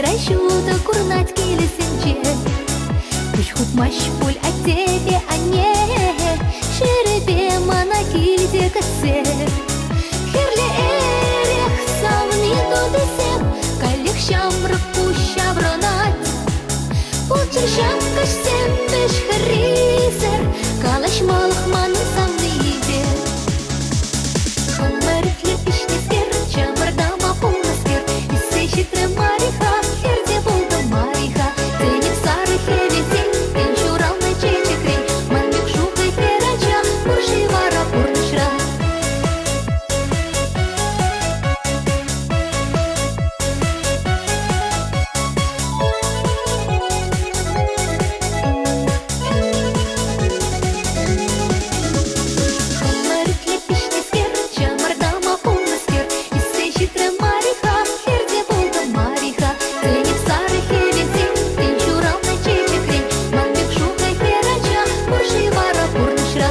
Сайра ҫутӑ курӑнать килӗсенче. Куҫ хупмасть пуль аттепе анне, Ҫӗрӗпе мана килте кӗтсе. Хӗрлӗ эрех савни тутисем, Каллех ҫамрӑк пуҫ ҫаврӑнать. Пулччӑр ҫак каҫсем вӗҫ-хӗррисӗр, Калаҫмалӑх манӑн савнипе. Ӗмӗрлӗ пиҫнӗскер, чӑмӑртама пулнӑскер, Ӳссе ҫитрӗ мар-и-ха, хӗрте пултӑм мар-и-ха. Тенӗм сарӑ хӗвелсен, тен ҫуралнӑ чечекрен, Ман пек шухӑ хӗр ача пур-ши вара пурнӑҫра? Ӗмӗрлӗ пиҫнӗскер, чӑмӑртама пулнӑскер, Ӳссе ҫитрӗ мар-и-ха, хӗрте пултӑм мар-и-ха. Тенӗп сарӑ хӗвелсен, тен ҫуралнӑ чечекрен, Ман пек шухӑ хӗр ача пур-ши вара пурнӑҫра?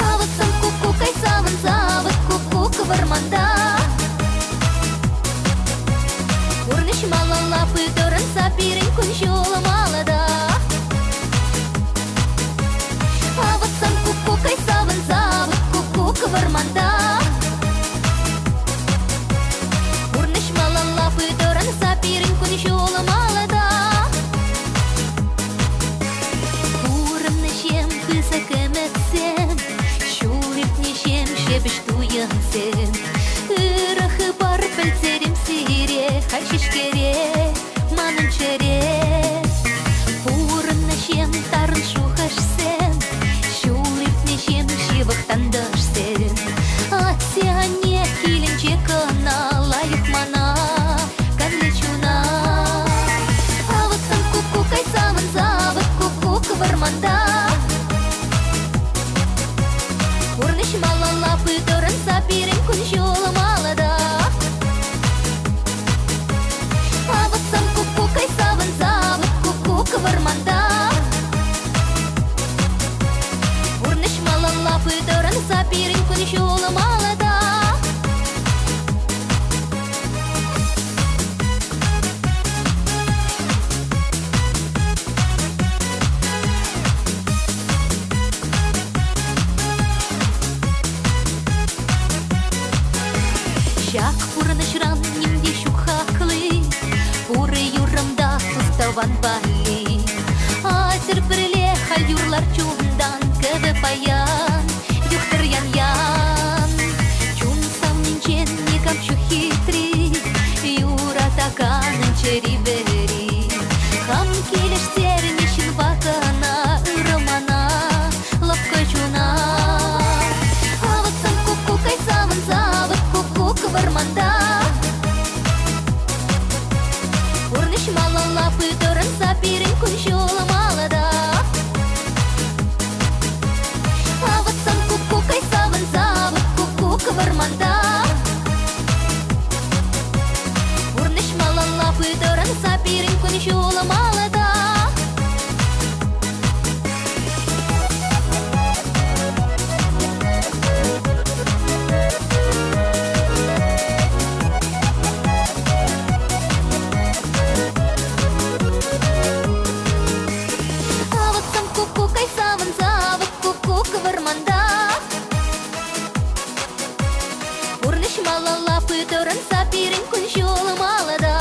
Авӑтсан куккукай савӑнса, авӑт куккук вӑрманта. Пурнӑҫ малалла пытӑрӑнса пирӗн кун-ҫул малта. Авӑтсан куккукай савӑнса, авӑт куккук вӑрманта. Пурнӑҫ малалла пытӑрӑнса пирӗн кун-ҫул малта. Пурӑннӑҫем пысӑк ӗмӗтсем, ҫул иртнӗҫем ҫепӗҫ туйӑмсем. Ырӑ хыпар пӗлтерем сире, халь ҫеҫкере манӑн чӗре. Пурӑннӑҫем тарӑн шухӑшсем, ҫул иртнӗҫем ҫывӑх тантӑшсем. Атте-анне килӗнче кӑна лайӑх мана, канлӗ чуна. Авӑтсан куккукай савӑнса, авӑт куккук вӑрманта. Пурнӑҫ малалла пытӑрӑнса пирӗн кун-ҫул малта. Авӑтсан куккукай савӑнса, авӑт куккук вӑрманта. Пурнӑҫ малалла пытӑрӑнса пирӗн кун-ҫул малта. Ҫак пурнӑҫран ним те ҫук хакли, Пур юррӑм та тус-тӑван валли. Атьӑр пӗрле халь юрлар чунтан кӗвӗ паян, Юхтӑр ян-ян. Чун савнинчен никам ҫук хитри, Юратаканӑн чӗри вӗри. Хам килӗштернӗ ҫынпа кӑна ырӑ мана, лӑпкӑ чуна. Авӑтсан куккукай савӑнса, авӑт куккук вӑрманта. Пурнӑҫ малалла пытӑрӑнса пирӗн кун-ҫул малта. Авӑтсан куккукай савӑнса, авӑт куккук вӑрманта. Пурнӑҫ малалла пытӑрӑнса пирӗн кун-ҫул малта. Авӑтсам куккукай савӑнса, авӑт куккук вӑрманта. Пурнӑҫ малалла пытӑрӑнса пирӗн кун-ҫул малта.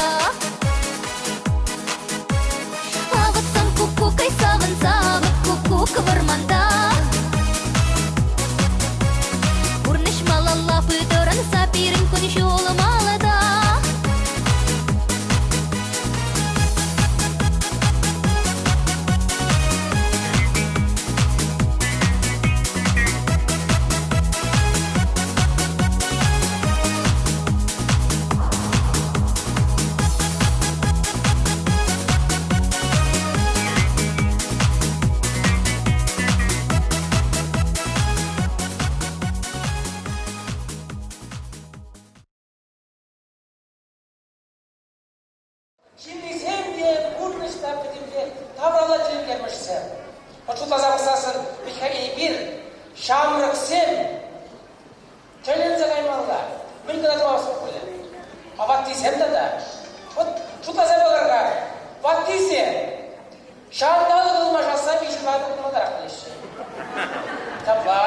Ҫыннисем те пурнӑҫ та пӗтӗмпех тавралла тӗлӗнтермӗшсем. Вӑт шутласа пӑхсассӑн вӗт-ха эпир, ҫамрӑксем, тӗлӗнсе каймалла. Мӗн кӑна тӑвас пулӗ? А ваттисем тата? Вӑт шутласа пӑхӑр-ха, ваттисем ҫанталӑк ылмашасса виҫ-тӑватӑ кунтарах пӗлеҫҫӗ. Ҫапла.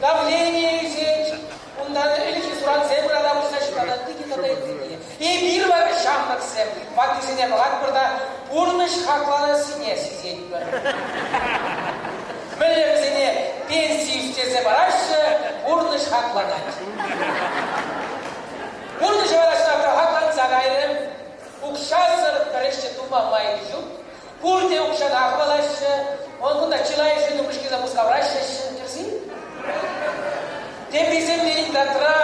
Давление ӳсет, унтан ӗлӗкхи сурансем ырата пуҫлаҫҫӗ тата ытти тата ытти. Эпир вара ҫамрӑксем ваттисене пӑхатпӑр та пурнӑҫ хакланассине сисетпӗр. Мӗнле вӗсене пенси ӳстерсе параҫҫӗ, пурнӑҫ хакланать. Пурнӑҫ вара ҫапла хакланса кайрӗ. Укҫасӑр пӗр ӗҫ те тума май ҫук. Пурте укҫана хӑвалаҫҫӗ. Вӑл кунта чылайӑшӗн упӑшкисем Мускавра ӗҫлеҫҫӗ, тӗрӗс-и? Теприсем Ленинградра,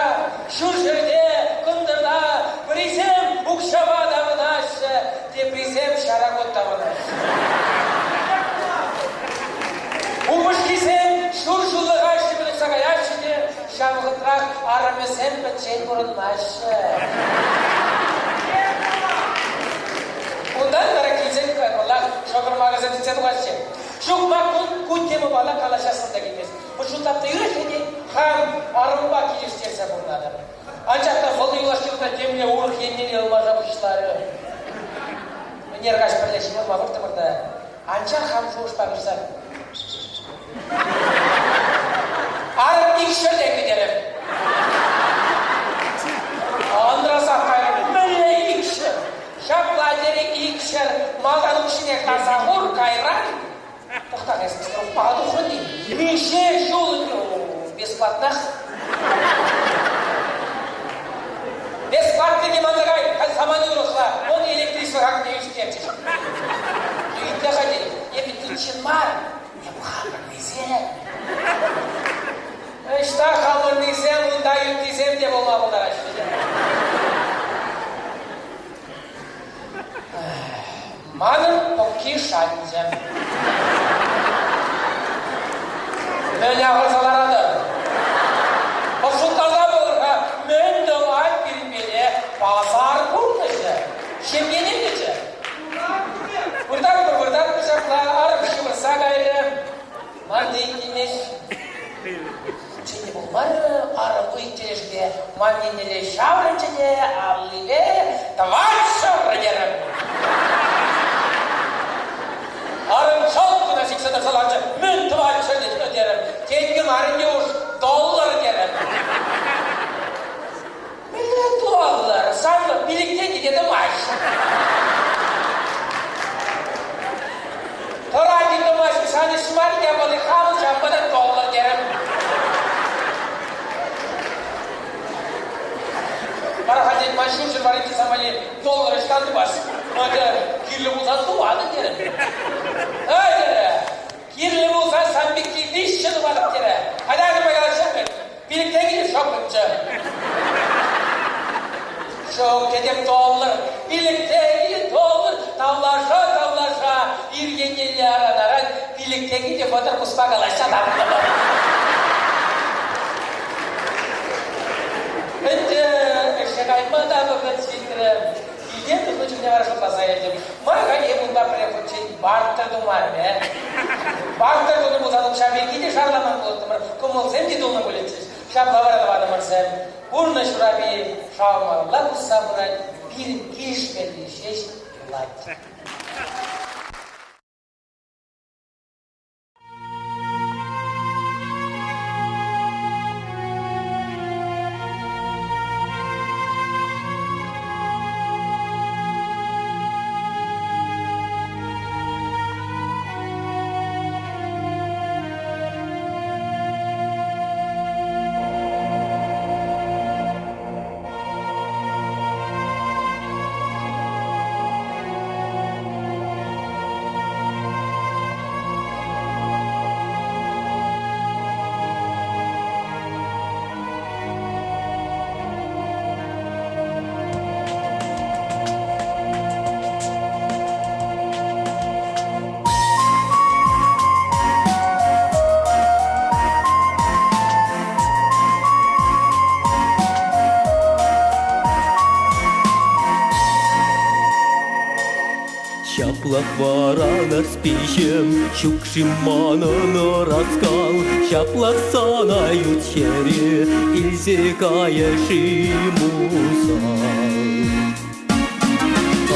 Ҫурҫӗрте, Кӑнтӑрта, пӗрисем укҫапа таврӑнаҫҫӗ, теприсем ҫара кут таврӑнаҫҫӗ. Упӑшкисем ҫур ҫуллӑха ӗҫлеме тухса каяҫҫӗ те ҫав вӑхӑтрах арӑмӗсем пӗччен пурӑнмаҫҫӗ. Унтан вара килсен каялла шӑкӑр-макӑрсем сиксе тухаҫҫӗ. Ҫук, мар ку темӑпала калаҫассӑм та килмест. Шутлап та юрать ӗнтӗ, хам арӑмпа килӗштерсе пурӑнатӑп. Анчах та вӑл юлашки вӑхӑтра темле урӑх еннелле ылмаша пуҫларӗ. Ӗнер каҫ пӗрле ҫывӑрма выртрӑмӑр та, анчах хам шухӑшпа куҫса Арӑм ик ҫӗртен кӗтерӗм. Анрасах кайрӑм. Мӗнле икҫӗр? Ҫапла терӗ икҫӗр. Малтан укҫине каса хур, кайран. Тӑхта эс строкпа тухрӑн-и? Миҫе ҫул бесплатнах? Бесплатный манса кай, халь самани урӑхла. Он электричество хакне ӳстерчӗҫ. Итле-ха тетӗп, эпӗ ют ҫын мар, эп хамӑрнисем. Ӑҫта хамӑрнисем, унта юттисем те пулма пултараҫҫӗ. Манӑн пӑкки шанчӗ. Мӗн ахӑрса ларатӑн? Шутласа пӑхӑр-ха, мӗн тӑвать пирӗнпеле пасар пурнӑҫӗ? Ҫемьене кӗчӗ. Выртатпӑр, выртатпӑр ҫапла, арӑм ҫывӑрса кайрӗ. Ман килмест. Унччен те пулмарӗ, арӑм ыйтрӗ ман еннелле ҫаврӑнчӗ те аллипе тӑван ҫаврӑ терӗм. Арӑм чалт кӑна сиксе тӑрса ларчӗ. Мӗн тӑватчӗ терӗм. Тенкӗ мар ӗнтӗ уж, доллар терӗм. Мӗнле доллар? Санлӑ пилӗктен те тӑмасть. Тӑрать тӑмасть, шанӑҫ мар япали хамӑн ҫавӑнпа та доллар терӗм. Вара халь ман ҫурҫӗр варринчи самани доллар ӑҫтан тупас? Мана кирлӗ пулсан тупатӑн терӗм. Ай терӗ, кирлӗ пулсан сан пекки виҫҫӗ тупатӑп терӗ. Атя тума калаҫҫӗ Пилӗктен киле шӑпӑнчӗ. Ҫук, тетӗп доллар, пилӗктен киле доллар, тавлаша-тавлаша ир еннелле аран-аран пилӗктен киле 30 пуспа калаҫса таврӑнтӑмӑр. Ӗнтӗ ӗҫе кайма та вӑхӑт ҫитрӗ. Килте тухнӑ чухне вара шутласа илтӗм. Мар-ха эп унпа пӗрех хутчен бартер тумарӑм, э? Бартер тунӑ пулсан укҫа пирки те шарламан пулӑттӑмӑр, кӑмӑлсем те тулнӑ пулӗччӗҫ. Ҫапла вара тӑванӑмӑрсем, пурнӑҫ урапи шавмалла кусса пырать, пирӗн килӗшмелли ҫеҫ юлать. Ҫаплах вара Нарспиҫӗм, ҫук-шим манӑн ӑраскал, Ҫаплах сана ют ҫӗре илсе кайӗ-шим усал?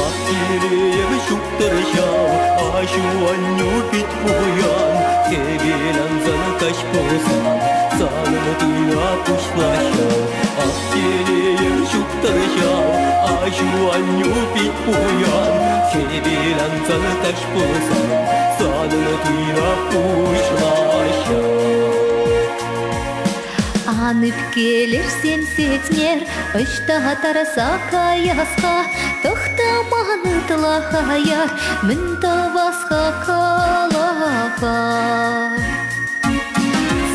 Ак телейӗм ҫук-тӑр ҫав, аҫу-аннӳ пит пуян, Хӗвел ансан каҫ пулсан, санӑн туйна пуҫлаҫҫӗ. Ак телейӗм ҫук-тӑр ҫав, аҫу-аннӳ пит пуян, Хӗвел ансан каҫ пулсан, санӑн туйна пуҫлаҫҫӗ. Ан ӳпкелешсем Сетнер, ӑҫта тарса каяс-ха? Тӑхтаман ытла хаяр, мӗн тӑвас-ха кала-ха?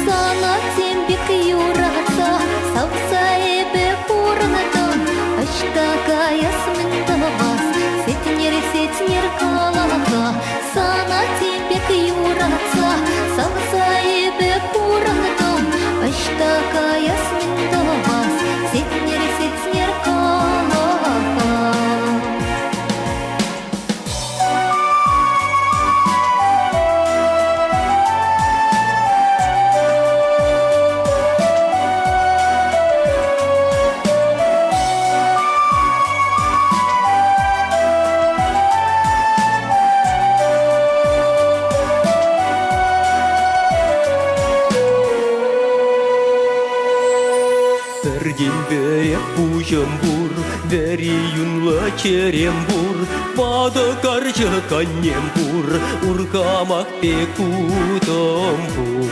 Сана тем пек юратса, савса эпӗ пурӑнтӑм. Ӑҫта каяс, мӗн тӑвас, Сетнер, Сетнер кала-ха. Сана тем пек юратса, савса эпӗ пурӑнтӑм. Ӑҫта каяс, мӗн тӑвас, Сетнер, Сетнер кала-ха. Пӗртен-пӗрех пуҫӑм пур, вӗри юнлӑ чӗрем пур, ватӑ карчӑк аннем пур, урхамах пек утӑм пур.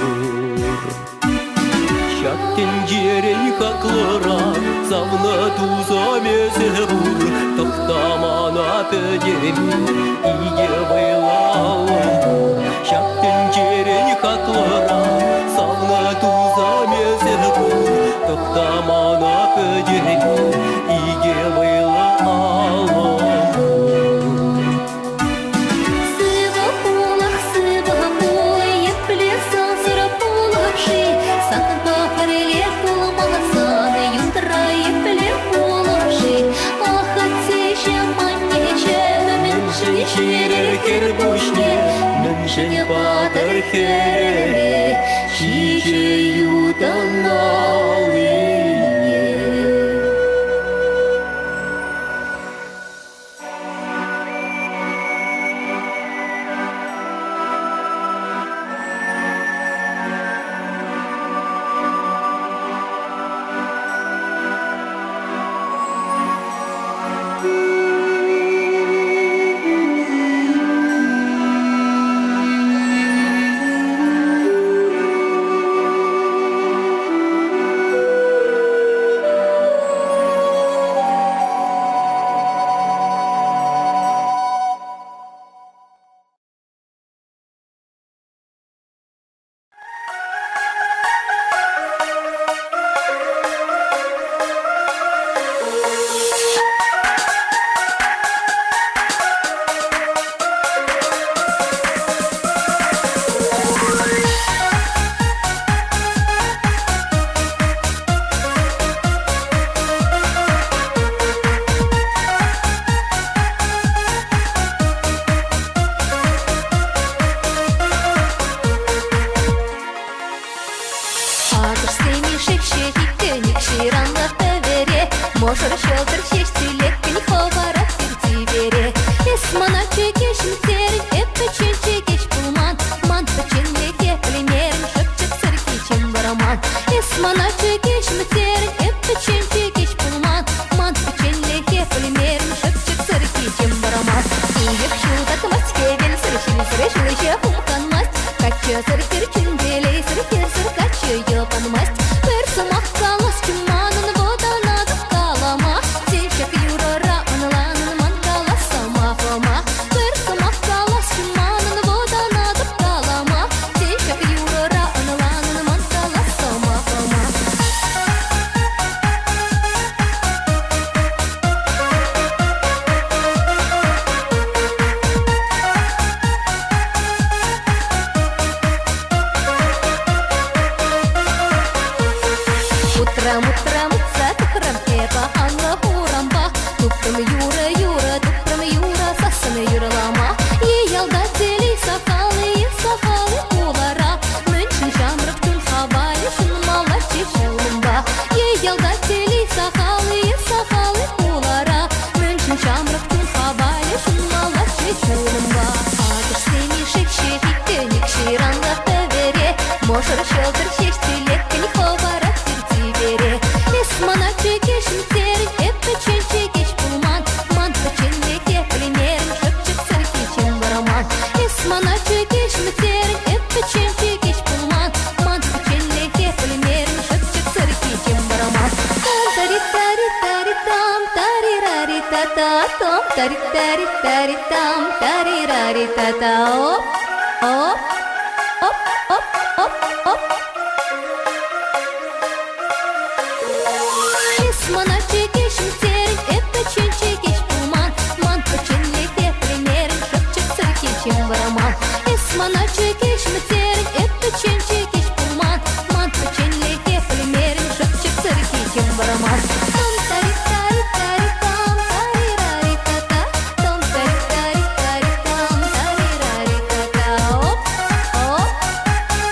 Ҫак тӗнчерен хаклӑрах савнӑ тусӑм эсӗ пур, тӑхтамана пӗтерме икӗ вӑйлӑ аллӑм пур. Ҫак тӗнчерен хаклӑрах савнӑ тусӑм эсӗ пур, тӑхтамана пӗтерме икӗ вӑйлӑ аллӑм пур. Сывӑ пулах, сывӑ пул, епле сасӑр пулӑп-ши? Санпа пӗрле пулмасан ютра епле пулӑп-ши? Ах, аттеҫӗм, аннеҫӗм, мӗншӗн Чире хӗр пуҫне, мӗншӗн патӑр хӗре ҫичӗ ютан аллине? Акӑшсем ишеҫҫӗ иккӗн ҫыранлӑ пӗвере, Мӑшӑр ҫӑлтӑр ҫеҫ тӳлеккӗн хӑварать тӳпере. Эс мана чӗкеҫӗм терӗн, эп пӗччен чӗкеҫ пулман. Ман пӗчченлӗхе пӗлмерӗн, шӑпчӑксӑр кичем вӑрман. Эс мана чӗкеҫӗм терӗн, эп пӗччен чӗкеҫ пулман. Ман пӗчченлӗхе пӗлмерӗн, шӑпчӑксӑр кичем вӑрман. Уйӑх ҫутатмасть, хӗвелсӗр, ҫилсӗр ҫулҫӑ хумханмасть. Каччӑсӑр хӗр чун телейсӗр, хӗрсӗр каччӑ йӑпанмасть. Пӗр сӑмах каласчӗ манӑн, вӑтанатӑп калама. Тен, ҫак юрӑра ӑнланӑн ман калас сӑмахӑма. Пӗр сӑмах каласчӗ манӑн, вӑтанатӑп калама. Тен, ҫак юрӑра ӑнланӑн ман калас сӑмахӑма. Утрам, утрам, утса тухрӑм эпӗ анлӑ урампа. Тупрӑм юрӑ, юрӑ, тупрӑм юрӑ, сассӑн юрлама. Мӑшӑр ҫӑлтӑр ҫеҫ тӳлеккӗн хӑварать тӳпере. Эс мана чӗкеҫӗм терӗн, эп пӗччен чӗкеҫ пулман. Ман пӗчченлӗхе пӗлмерӗн, шӑпчӑксӑр кичем вӑрман. Эс мана чӗкеҫӗм терӗн, эп пӗччен чӗкеҫ пулман. Ман пӗчченлӗхе пӗлмерӗн, шӑпчӑксӑр кичем вӑрман. Там тари тари тари там тари рари та та том тари тари тари там тари рари та та оп оп оп оп оп оп. Эс мана чӗкеҫӗм терӗн, эп пӗччен чӗкеҫ пулман. Ман пӗчченлӗхе пӗлмерӗн, шӑпчӑксӑр кичем вӑрман. Эс мана чӗкеҫӗм терӗн, эп пӗччен чӗкеҫ пулман. Ман пӗчченлӗхе пӗлмерӗн, шӑпчӑксӑр кичем вӑрман. Том тари тари тари там тари рари та та том тари тари тари там тари рари та та оп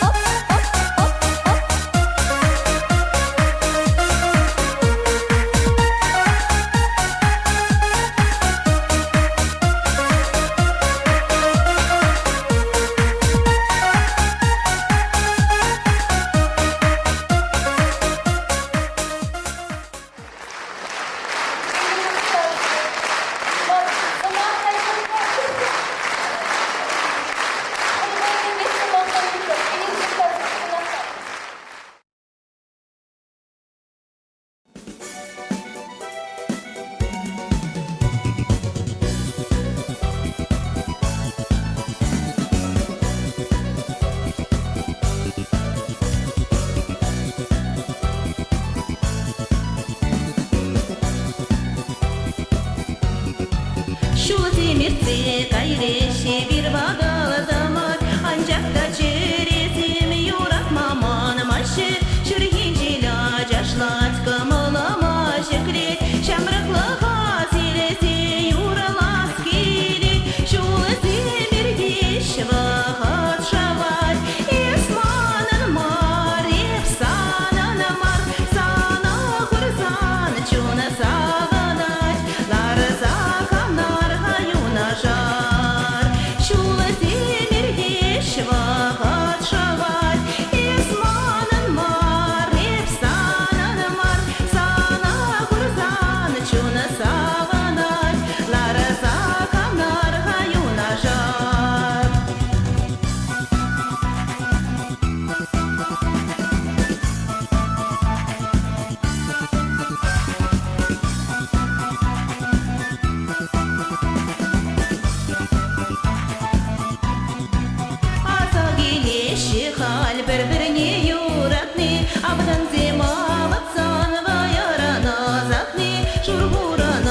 оп оп оп оп оп. Ҫулсем иртсе кайрӗҫ, эпир ватӑлтӑмӑр, анчах та чӗресем юратма манмаҫҫӗ. Ҫурхи ҫил ачашлать, кӑмӑлӑма ҫӗклет, ҫамрӑклӑха сирсе юрлас килет. Ҫулсем иртеҫ, вӑхӑт шӑвать, эс манӑн мар, эп санӑн мар, сана курсан чун савӑнать, ларса канар-ха юнашар. Ҫулсем иртеҫ, вӑхӑт шӑвать, эс манӑн мар, эп санӑн мар, сана курсан чун савӑнать, ларса канар-ха юнашар. Аса килеҫҫӗ халь пӗр-пӗрне юратни, автансем авӑтсан вӑйӑран ӑсатни, шур хурӑн.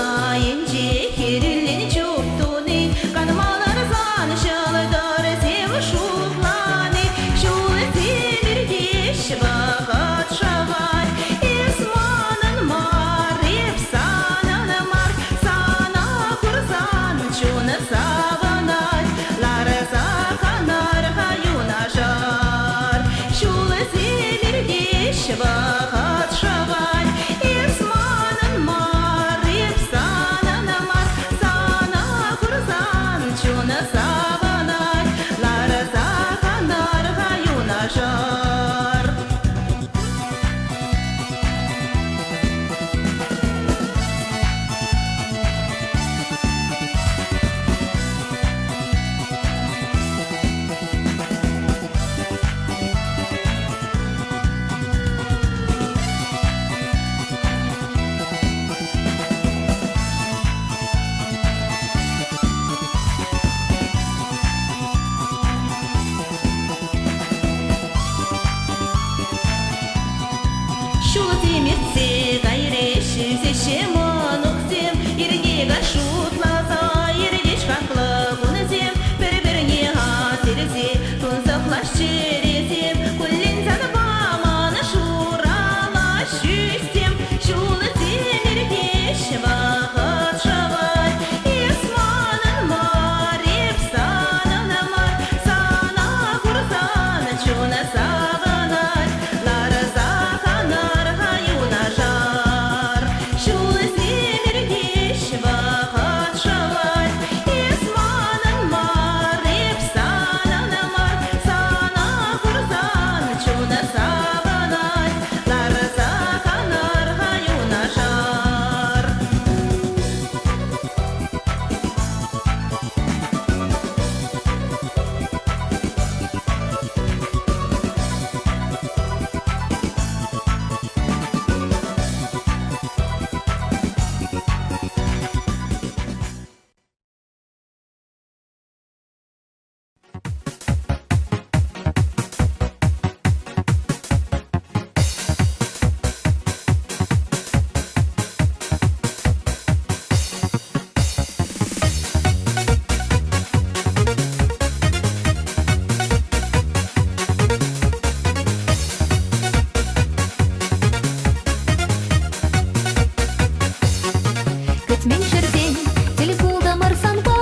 Кӗтмен ҫӗртен тӗл пултӑмӑр санпа.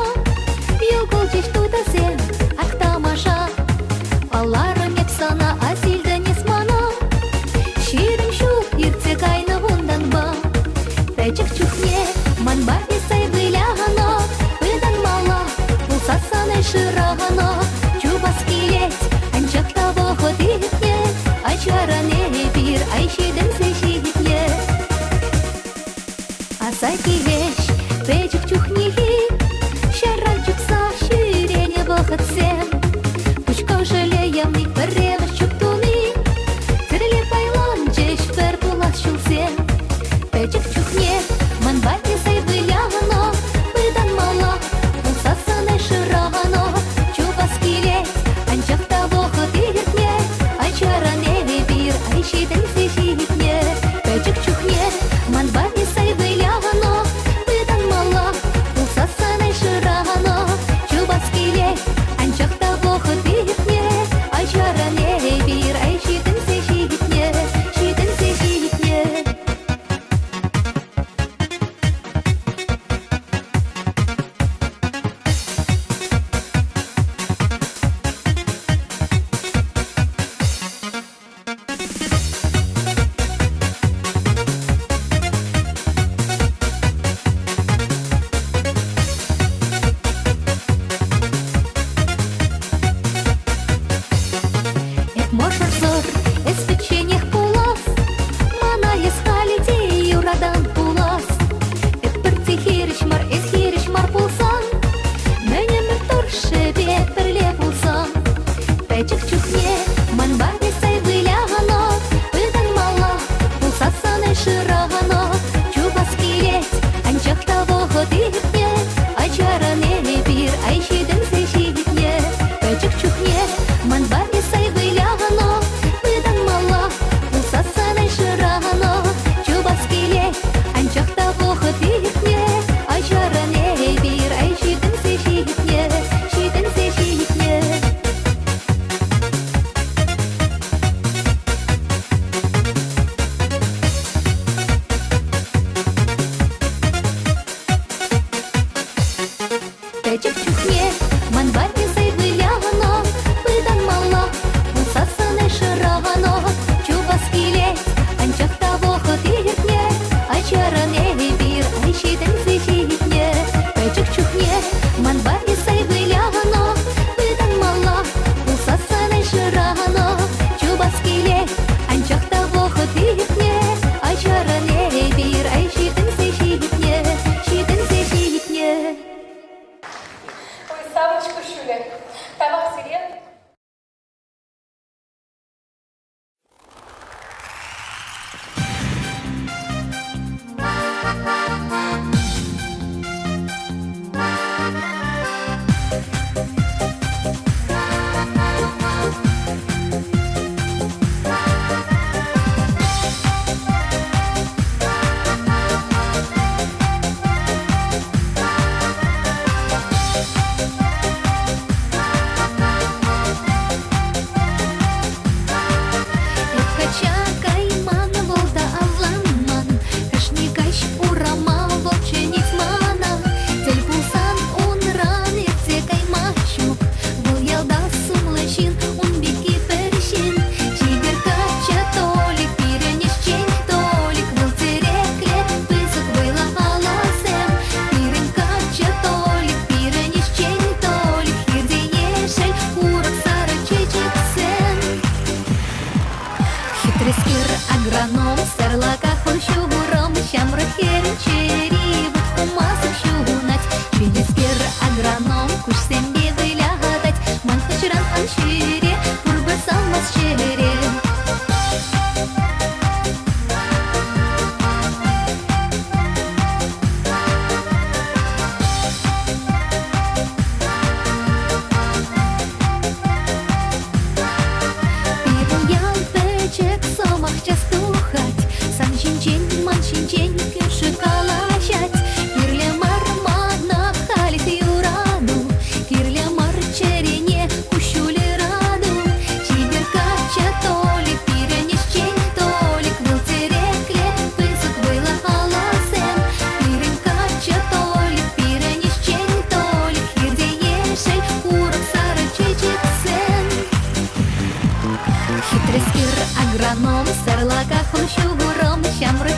Йӑл кулчӗҫ тутасем, ак тамаша. Палларӑм эп сана, асилтӗн эс мана. 20 ҫул иртсе кайнӑ унтанпа. Пӗчӗк чухне манпа эсай вылянӑ, пытанмалла пулсассӑн шыранӑ. Чупас килет, анчах та вӑхӑт иртнӗ, ачаран эпир ай ҫитӗнсе ҫитнӗ. Аса килеҫ пӗчӗк чухнехи ҫарран чупса ҫӳренӗ вӑхӑтсем. Куҫ кӑшӑлӗ явни пӗрремӗш чуптуни, тӗрле пайланчӗҫ пӗр пулас ҫулсем. Пӗчӗк чухне манпа эсӗ вылянӑ, пытанмалла пулсассӑн шыранӑ. Чупас килет, анчах та вӑхӑт иртнӗ, ачаран эпир ай ҫитӗнсе ҫитнӗ. Пӗчӗк чухне манпа эсӗ вылянӑ, пытанмалла пулсассӑн шыранӑ. Чупас килет, анчах та вӑхӑт иртнӗ, ачаран эпир ай ҫитӗнсе ҫитнӗ, ҫитӗнсе ҫитнӗ. Эп мӑшӑрсӑр, эс пӗчченех пулас, мана эс халӗ те юратан пулас. Эп пӗртте хирӗҫ мар, эс хирӗҫ мар пулсан, мӗн ӗмӗр тӑршшӗпе пӗрле пулсан. Пӗчӗк чухне манпа эсӗ вылянӑ, пытанмалла пулсассӑн шыранӑ. Чупас килет, анчах та вӑхӑт иртнӗ, ачаран эпир ай ҫитӗнсе ҫитнӗ. Пӗчӗк чухне манпа эсӗ вылянӑ, пытанмалла пулсассӑн шыранӑ. Чупас килет, анчах та вӑхӑт иртнӗ, ачаран эпир ай ҫитӗнсе ҫитнӗ, ҫитӗнсе ҫитнӗ. Пӗчӗк чухне манпа эсӗ вылянӑ, пытанмалла пулсассӑн шыранӑ. Чупас килет, анчах та вӑхӑт иртнӗ, ачаран эпир ай ҫитӗнсе ҫитнӗ. Пӗчӗк чухне манпа эсӗ вылянӑ, пытанмалла пулсассӑн шыранӑ. Чупас килет, анчах та вӑхӑт иртнӗ, ачаран эпир ай ҫитӗнсе ҫитнӗ, ҫитӗнсе ҫитнӗ. Ой, савӑнӑҫ куҫҫулӗ. Тавах сире. Эп кача кайман, вӑл та авланман. Кашни каҫ урама вӑл чӗре.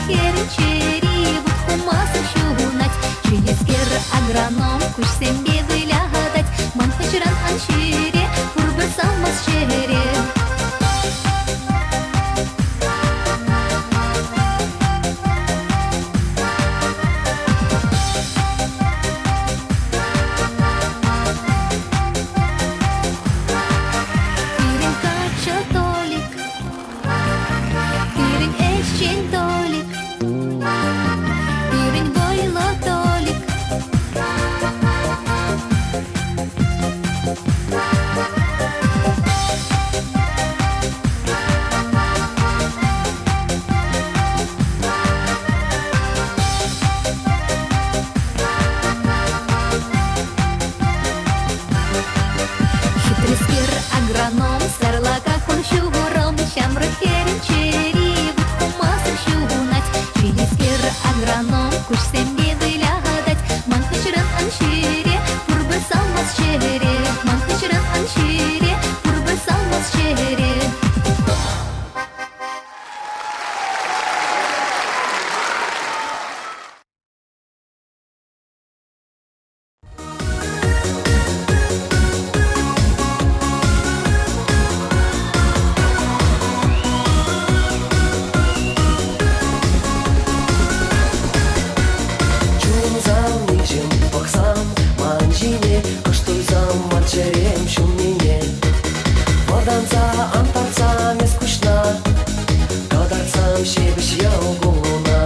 хӗрӗн чӗри вут хумасӑр ҫунать. Чеескер агроном куҫсемпе вылятать, ман хыҫран ан ҫӳре, пурпӗр савмас чӗре. Пирӗн каччӑ Толик, пирӗн ӗҫчен Толик, пирӗн вӑйлӑ Толик. Хитрескер агроном сарлака кун-ҫурӑм ҫамрӑк хӗрӗн чӗри вут хумасӑр ҫунать. Чеескер агроном куҫсемпе вылятать, ман хыҫран ан ҫӳре, пурпӗр савмас чӗре. Ман хыҫран ан ҫӳре, пурпӗр савмас чӗре. Чунсам, пӑхсам ман ҫине, кӑшт туйсам ман чӗрем ҫуннине. Вӑтанса ан тартсам эс куҫна, кӑтартсам ҫепӗҫ йӑл куллуна.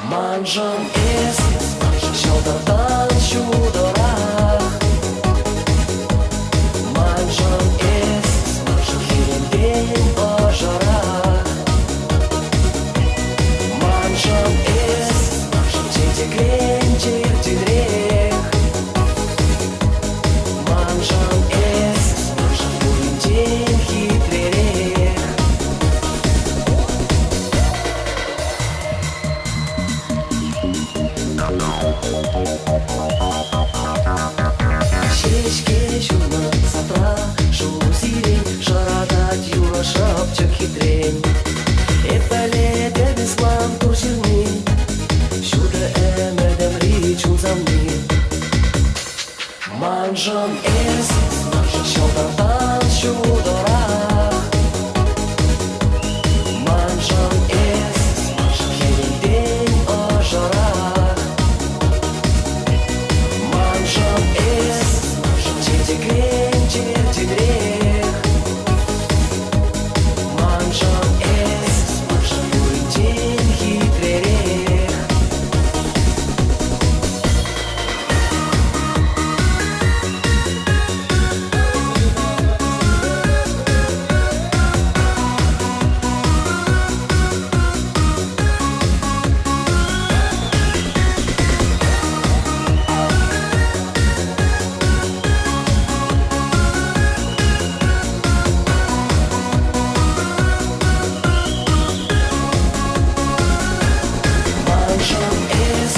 Маншӑн эс ҫӑлтӑртан ҫутӑрах, маншӑн эс хӗвелтен ӑшӑрах. Маншӑн эс чечекрен чӗртӗнрех, маншӑн эс пуринчен хитререх. Ҫеҫке ҫунӑ садра шур сирень шӑратать юрӑ шӑпчӑк хитрен. Эп пӗлетӗп эс ман тур ҫырни, ҫутӑ ӗмӗтӗмри чун савни. Маншӑн эс ҫӑлтӑртан ҫутӑрах, маншӑн эс хӗвелтен ӑшӑрах. Маншӑн эс чечекрен чӗртӗнрех, маншӑн эс пуринчен хитререх. Маншӑн эс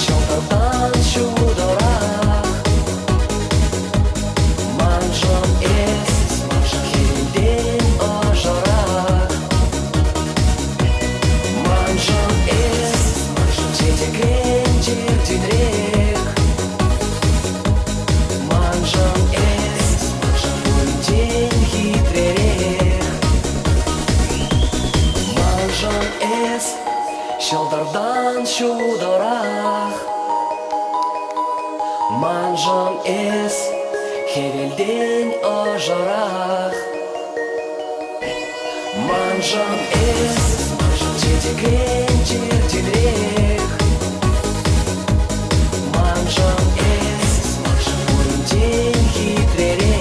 ҫӑлтӑртан ҫутӑрах, маншӑн эс хӗвелтен ӑшӑрах. Маншӑн эс чечекрен чӗртӗнрех, маншӑн эс пуринчен хитререх. Маншӑн эс ҫӑлтӑртан ҫутӑрах, маншӑн эс хӗвелтен ӑшӑрах. Маншӑн эс чечекрен чӗртӗнрех, маншӑн эс пуринчен хитререх.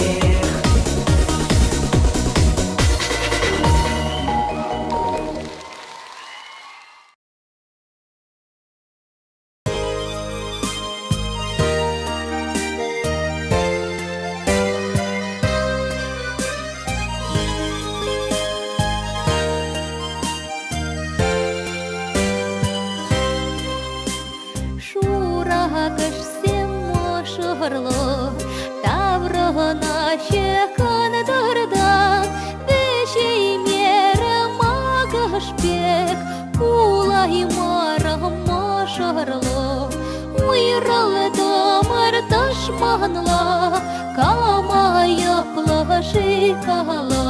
Шуракӑшсем мӑшӑрлӑ таврӑнаҫҫӗ кӑнтӑртан, вӗҫеймерӗ макӑш пек. тӑшманла, кама айӑплӑ-ши кала?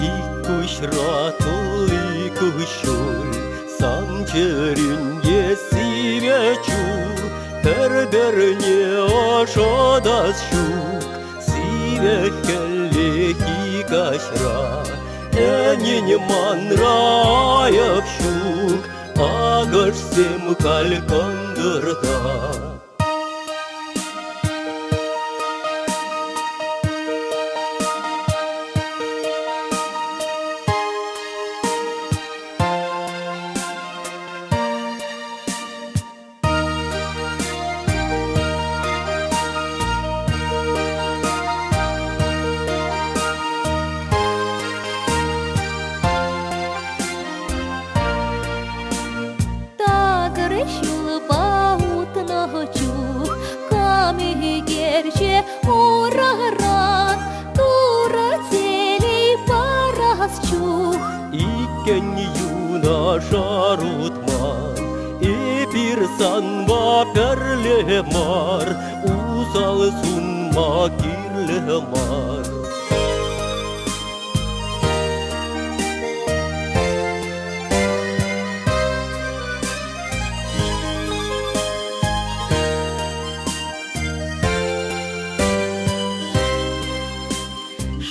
Ик куҫра тулли куҫҫуль, сан чӗрӳнте сивӗ чул, пӗр-пӗрне ӑшӑтас ҫук, сивӗ хӗллехи каҫра. Ӗнен манра айӑп ҫук, акӑшсем халь кӑнтӑрта. Такӑр ҫулпа утнӑ чух кам ӳкерчӗ ураран, Турӑ телей парас чух. Иккӗн юнашар утман, эпир санпа пӗрле мар, усал сунма кирлӗ мар.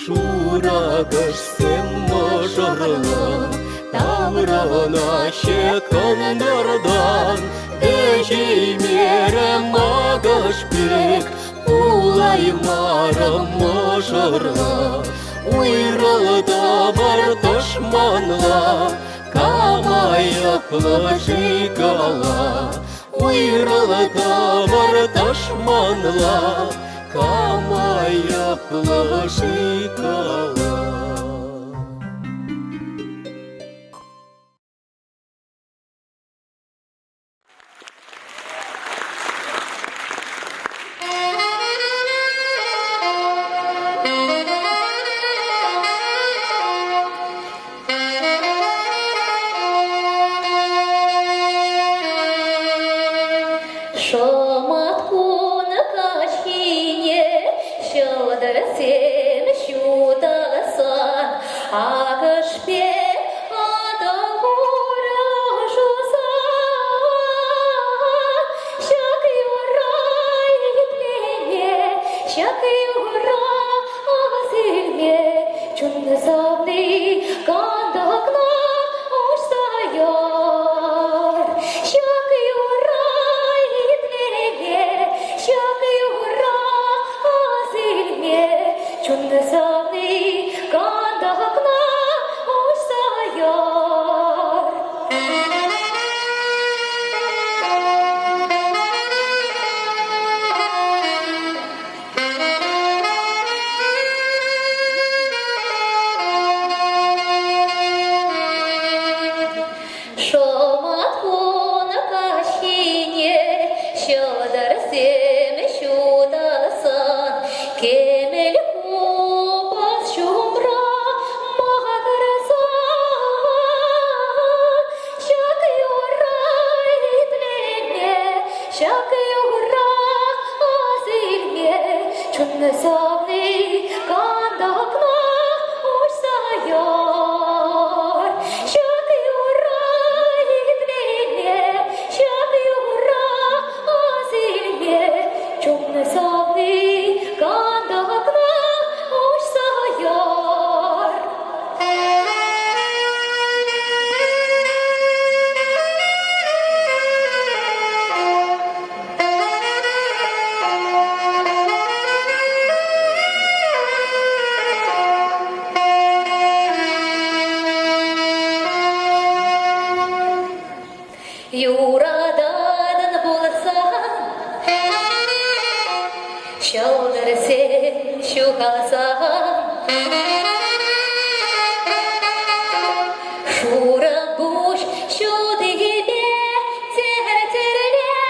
Шуракӑшсем мӑшӑрлӑ таврӑнаҫҫӗ кӑнтӑртан, Ӗҫеймерӗм акӑш пек, пулаймарӑм мӑшӑрлӑ. Уйрӑлтӑмӑр тӑшманла, кам айӑплӑ-ши кала? Уйрӑлтӑмӑр тӑшманла, кам айӑплӑ-ши кала? Шӑмат кун каҫхине ҫӑлтӑрсем ҫуталсан акӑш пек Атӑл шуса ҫак юрра итлеме, ҫак юрра асилме чун савни кантӑкна уҫса яр. Ҫак юрра итлеме, ҫак юрра асилме чун савни кантӑкна уҫса яр. Шӑмат кун каҫхине ҫӑлтӑрсем ҫуталсан кӗмӗл купӑс ҫумра макӑрсан ҫак юрра итлеме, ҫак юрра асилме чун савни кантӑкна уҫса яр. Ҫак юрра итлеме, ҫак юрра асилме чун савни кантӑкна уҫса яр. Юрататӑн пулсан ҫӑлтӑрсем ҫухалсан шурӑ пуҫ ҫутипе тӗр-тӗрлер.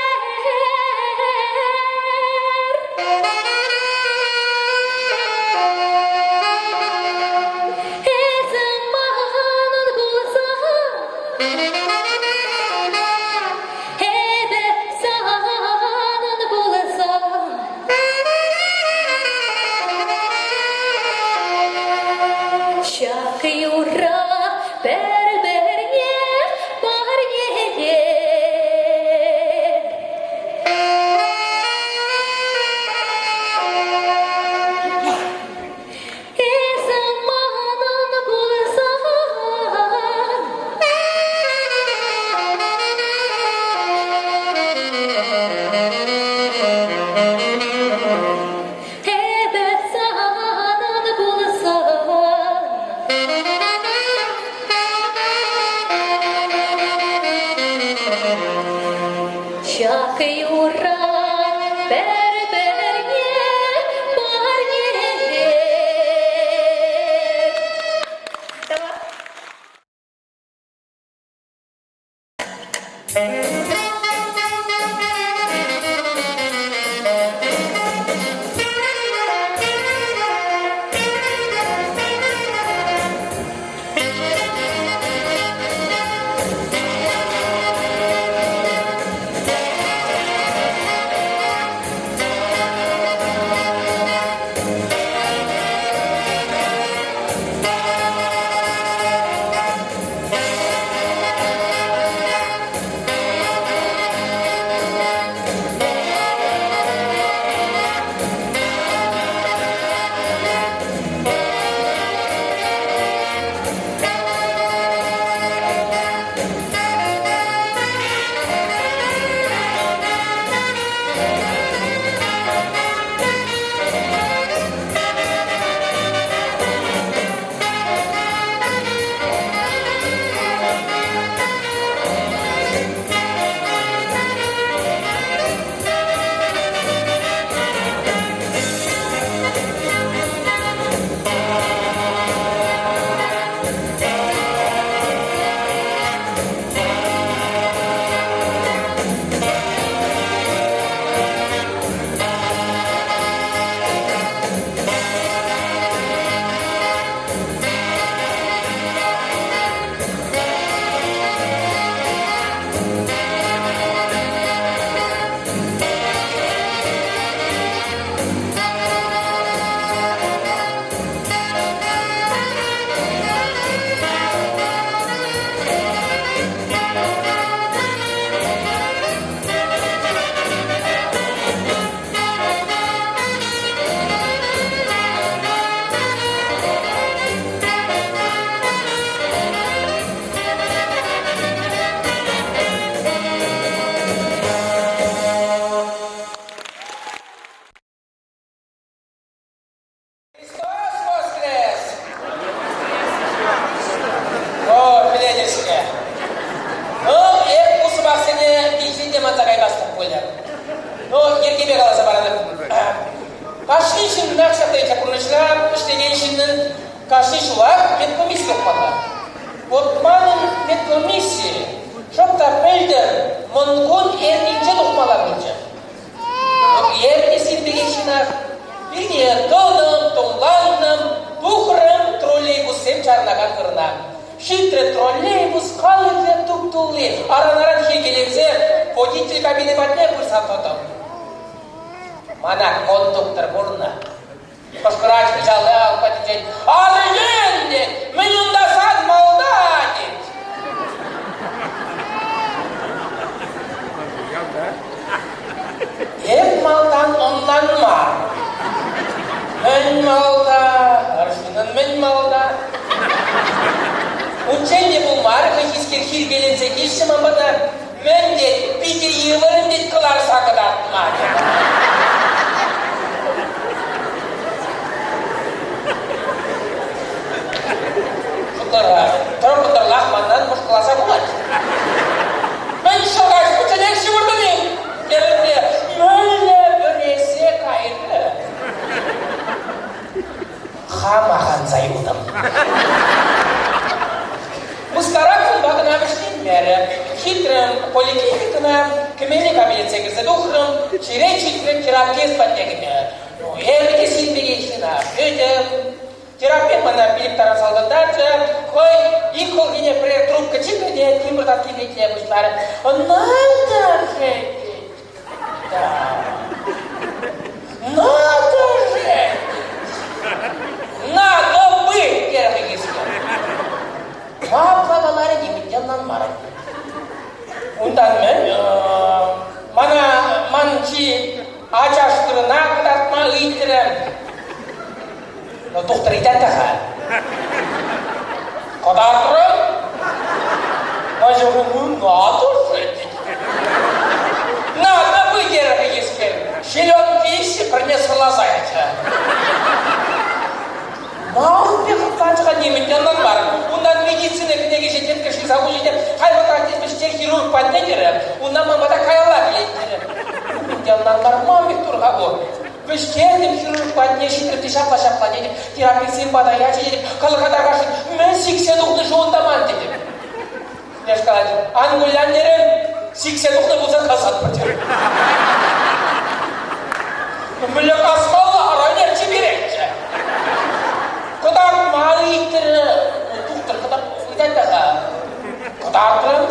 Ҫак юрра пӗр-пӗрне парнелер. Христос воскрес! О, пӗлетӗр-ҫке. Ну, эп ку сӑмахсене вилсен те манса каймастӑп пулӗ. Ну, йӗркепе каласа паратӑп. Кашни ҫыннах ҫак пурнӑҫра ӗҫлекен ҫыннӑн кашни ҫулах медкомисси тухмалла. Вот манӑн медкомисси шӑп та пӗлтӗр Мӑнкун эрнинче тухмалла пулчӗ. Эрне сирпекен ҫынах пире тӑтӑм, тумлантӑм, тухрӑм троллейбуссем чарӑнакан вырӑна. Ҫитрӗ троллейбус халӑхӗ туп-тулли, аран-аран хиркеленсе водитель кабини патне пырса тӑтӑм. Мана кондуктор курнӑ. Кӑшкӑрать хыҫалта алӑк патӗнчен. Арӑмӗн, тет, мӗн унта сан малта, тет. Эп малтан ӑнланман. Мӗн малта, арҫыннӑн мӗн малта? Унччен те пулмарӗ хӑйхискер хиркеленсе килчӗ ман пата. Мӗн тет, питӗ йывӑр тет кӑларса кӑтартма. Шутлара, тӑр-кӑнтӑрлах манран мӑшкӑласа кулать. Мӗн ҫӑлкаҫ пӗчченех ҫывӑртӑн-им? терӗм те, мӗнле вӗресе кайрӗ. Хама ханса юлтӑм. Мыскара кунпа кӑна вӗҫленмерӗ. Ҫитрӗм поликлиникӑна, кӗмелли кабинетсене кӗрсе тухрӑм, черет ҫитрӗ терапевт патне кӗме. Ну, эпӗ те сирӗн пекех ҫынах кӗтӗм. Терапевт мана пилӗк таран салтӑнтарчӗ, хӑй ик хӑлхине пӗрер трубка чикрӗ те тимӗр таткипе итле пуҫларӗ. Надо же! Да. Надо же! Надо бы, терӗ хӑйхискер. Папа каларӗ нимӗн те ӑнланмарӗ. Унтан мӗн? Мана ман чи ачаш вырӑна кӑтартма ыйтрӗ. Ну, тухтӑр ыйтать та-ха. Кӑтартрӑм. Надо же! Надо бы, терӗ хӑйхискер. Ҫилёнкиҫҫӗ пӗрне сӑрласа ячӗ. Мал пек хӑтланчӗ-ха нимӗн те ӑнланмарӑм. Унтан медицина кӗнеки ҫине тӗккӗ ҫырса хучӗ те халь вӑтах тетмӗш те хирург патне терӗ. Унтан ман пата каялла килет. патне ҫитрӗм те ҫапла-ҫапла тетӗп. Терапевтсем пата ячӗ тетӗп. Калӑха тархасшӑн, мӗн сиксе тухнӑ-ши унта ман тетӗп. Леш калать, ан кулян терӗм, сиксе тухнӑ пулсан касатпӑр терӗ. Мӗнле касмалла, ара ӗнер чиперехчӗ. Кӑтартма ыйтрӗ. Тухтӑр кӑтарт ыйтать та-ха. Кӑтартрӑм.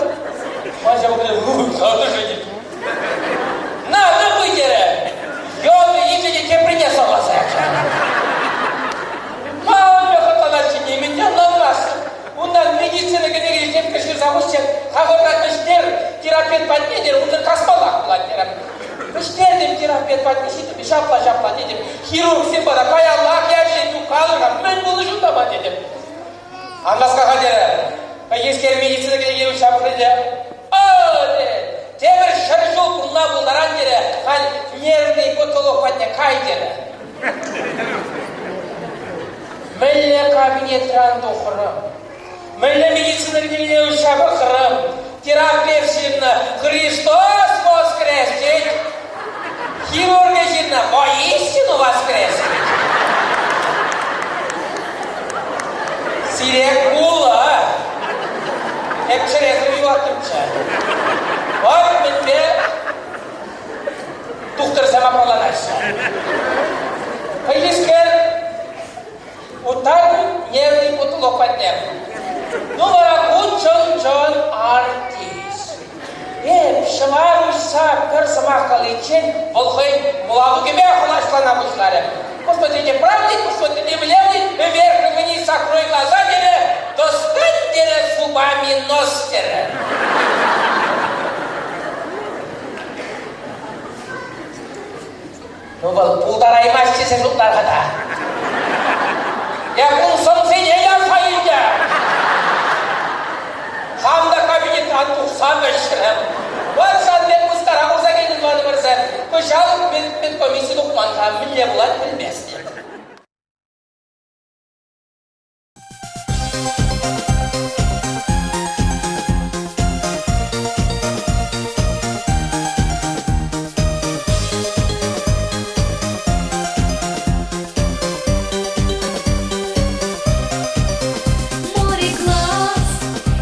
Ман ҫав тет. На, тупӑй терӗ. Йӑлтӑ илчӗ те теприне сӑрласа ячӗ. Ман хӑтланаҫҫӗ нимӗн те ӑнланмастӑп. Унтан медицина кӗнеки тепкӗ ҫырса хуччӗ. Хавӑртан вӗҫтер, терапевт патне терӗ, унсӑр касмаллах пулать терӗ. Вӗҫтертӗм терапевт патне ҫитрӗм те ҫапла-ҫапла тетӗп. Хирургсем вара каяллах ячӗ, ну калӑр-ха, мӗн пулнӑ унтапа тетӗп. Ан васка-ха терӗ. Хайхискер медицина кӗнеки ҫапрӗ те. О, тепӗр 100 ҫул пурӑнма пултаран терӗ, халь нервный потолок патне кай терӗ. Мӗнле кабинетран тухрӑм? Мӗнле медицина кӗнекине уҫса пӑхрӑм? Терапевт ҫырнӑ Христос воскрес тет. Хирургӗ ҫырнӑ воистину воскрес тет. Сире кулӑ. Эп чӗресӗр юлаттӑмччӗ. Вӑт мӗнпе тухтӑрсем аппаланаҫҫӗ. Хӑйскер утар нервный потолок патне. Ну вара ку чӑн-чӑн артист. Эп ҫӑвар уҫса пӗр сӑмах каличчен вӑл хӑйӗн мӑлатукӗпе хӑлаҫлана пуҫларӗ. Посмотрите правда, посмотрите влево, вверх и вниз, закрой глаза, терӗ, достань, терӗ, зубами нос, терӗ. Ну вӑл пултараймасть тесе шутлар-ха та. Эп ун сӑмсине ярса илтӗм. Хам та кабинетран тухса вӗҫрӗм. Вӑт сан пек мыскара курса килтӗн тӑванӑмӑрсем. Кӑҫал медкомисси тухман-ха, мӗнле пулать пӗлместӗп. Море глаз,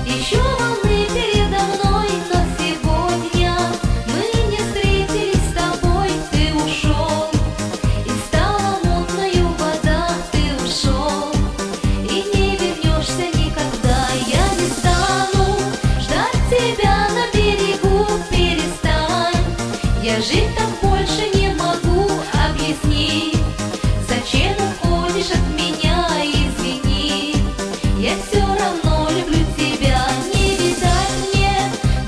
еще волны передо мной, но сегодня мы не встретились с тобой, ты ушел, и стала мутною вода, ты ушел, и не вернешься никогда. Я не стану ждать тебя на берегу, перестань, я жить так больше не могу, объясни, зачем уходишь от меня, извини, я все равно люблю тебя, не видать мне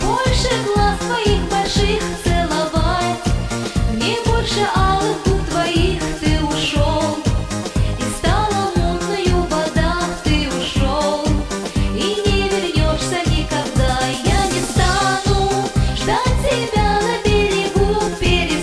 больше глаз твоих больших целовать, мне больше алых губ твоих ты ушел, и стала мутною вода, ты ушел, и не вернешься никогда. Я не стану ждать тебя на берегу, перестань.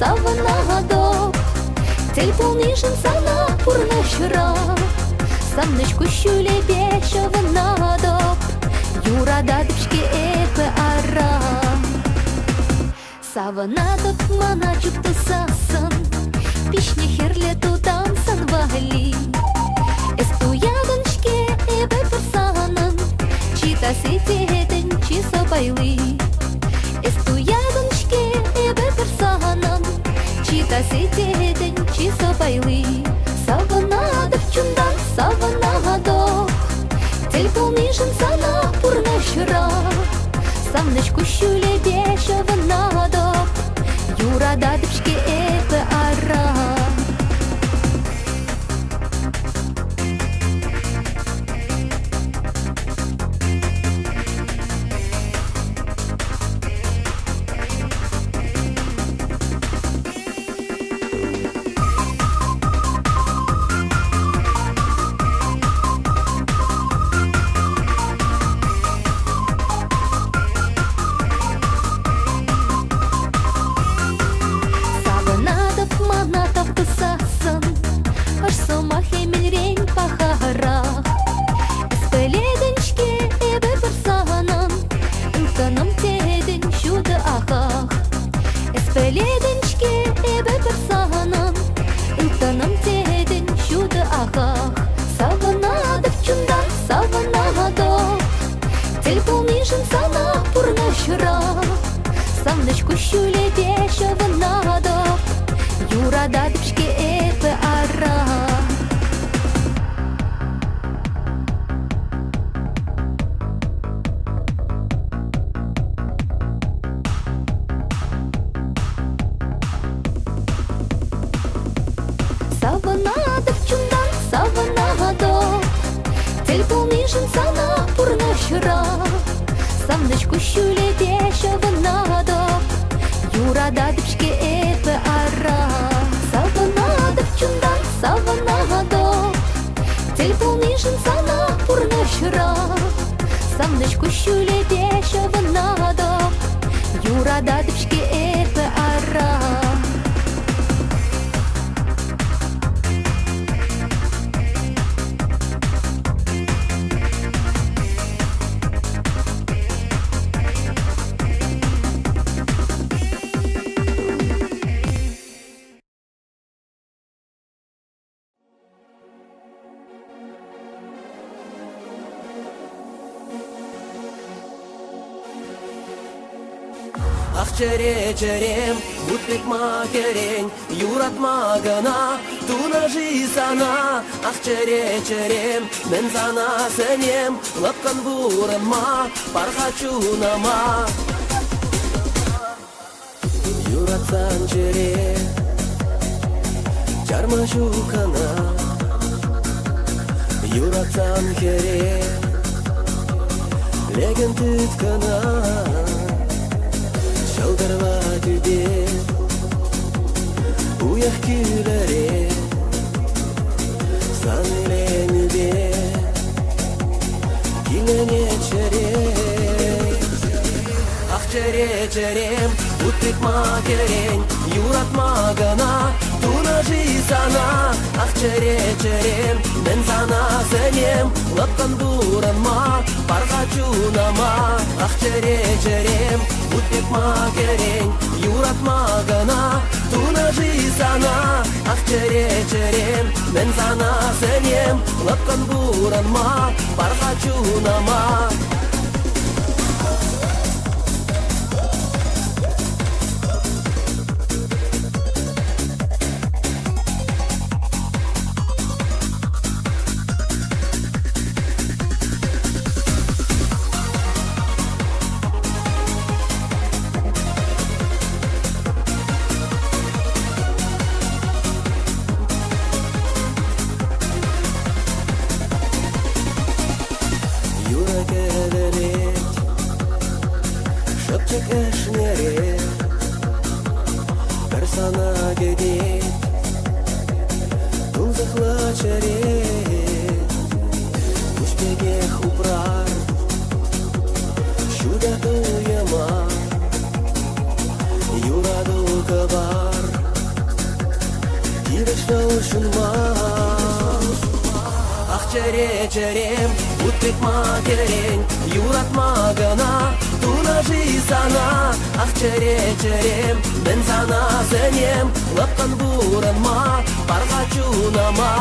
савӑнатӑп. Тӗл пулнишӗн сана пурнӑҫра. Савнӑҫ куҫҫулӗпе ҫӑвӑнатӑп. Юрататӑп-ҫке эпӗ ара. Савӑнатӑп мана чуптусассӑн, Пиҫнӗ хӗрлӗ тутан сан валли. Эс туятӑн-ҫке эпӗ пӗр санӑн, Чи таси тетӗн, чи сӑпайли. Эс туятӑн-ҫке эпӗ пӗр санӑн, Чи таси тетӗн, чи сӑпайли. Савӑнатӑп чунтан, савӑнатӑп, Тӗл пулнишӗн сана пурнӑҫра. Савнӑҫ куҫҫулӗпе ҫӑвӑнатӑп, Юрататӑп-ҫке эпӗ ара. Савӑнатӑп мана тав тусассӑн, Ӑш сӑмах эмелрен пахарах. Эс пӗлетӗн-ҫке эпӗ пӗр санӑн, Ылтӑнӑм тетӗн ҫутӑ ахах. Эс пӗлетӗн-ҫке эпӗ пӗр санӑн, Ылтӑнӑм тетӗн ҫутӑ ахах. Савӑнатӑп чунтан, савӑнатӑп, Тӗл пулнишӗн сана пурнӑҫра. Савнӑҫ куҫҫулӗпе ҫӑвӑнатӑп, Юрататӑп-ҫке эпӗ ара. Савӑнатӑп чунтан, савӑнатӑп, Тӗл пулнишӗн сана пурнӑҫра. Савнӑҫ куҫҫулӗпе ҫӑвӑнатӑп, Юрататӑп-ҫке эпӗ ара. Савӑнатӑп чунтан, савӑнатӑп, Тӗл пулнишӗн сана пурнӑҫра. Савнӑҫ куҫҫулӗпе ҫӑвӑнатӑп, Юрататӑп-ҫке эпӗ ара. Ах, чӗре, чӗрем, вут пек ма кӗрен, юратма кӑна тунӑ-ши сана? Ах, чӗре, чӗрем, мӗн сана сӗнем, лӑпкӑн пурӑнма пар-ха чунӑма. Юратсан чӗре чарма ҫук ӑна, Юратсан хӗре лекӗн тыткӑна. Ҫӑлтӑрла тӳпе уйӑх кӳлӗре сан илемӳпе киленет чӗре. Ах, чӗре, чӗрем, вут пек ма кӗрен, юратма кӑна тунӑ-ши сана? Ах, чӗре, чӗрем, мӗн сана сӗнем, лӑпкӑн пурӑнма пар-ха чунӑма. Ах, чӗре, чӗрем, вут пек ма кӗрен, юратма кӑна тунӑ-ши сана? Ах, чӗре, чӗрем, мӗн сана сӗнем, лӑпкӑн пурӑнма пар-ха чунӑма. Юрӑ кӗвӗлет шӑпчӑк ӗшнере, пӗр сана кӗтет тунсӑхлӑ чӗре. Куҫ пекех упрар ҫутӑ туйӑма, юрату кӑвар. чӗре, чӗрем, вут пек ма кӗрен, юратма кӑна тунӑ-ши сана? Ах, чӗре, чӗрем, мӗн сана сӗнем, лӑпкӑн пурӑнма, пар-ха чунӑма.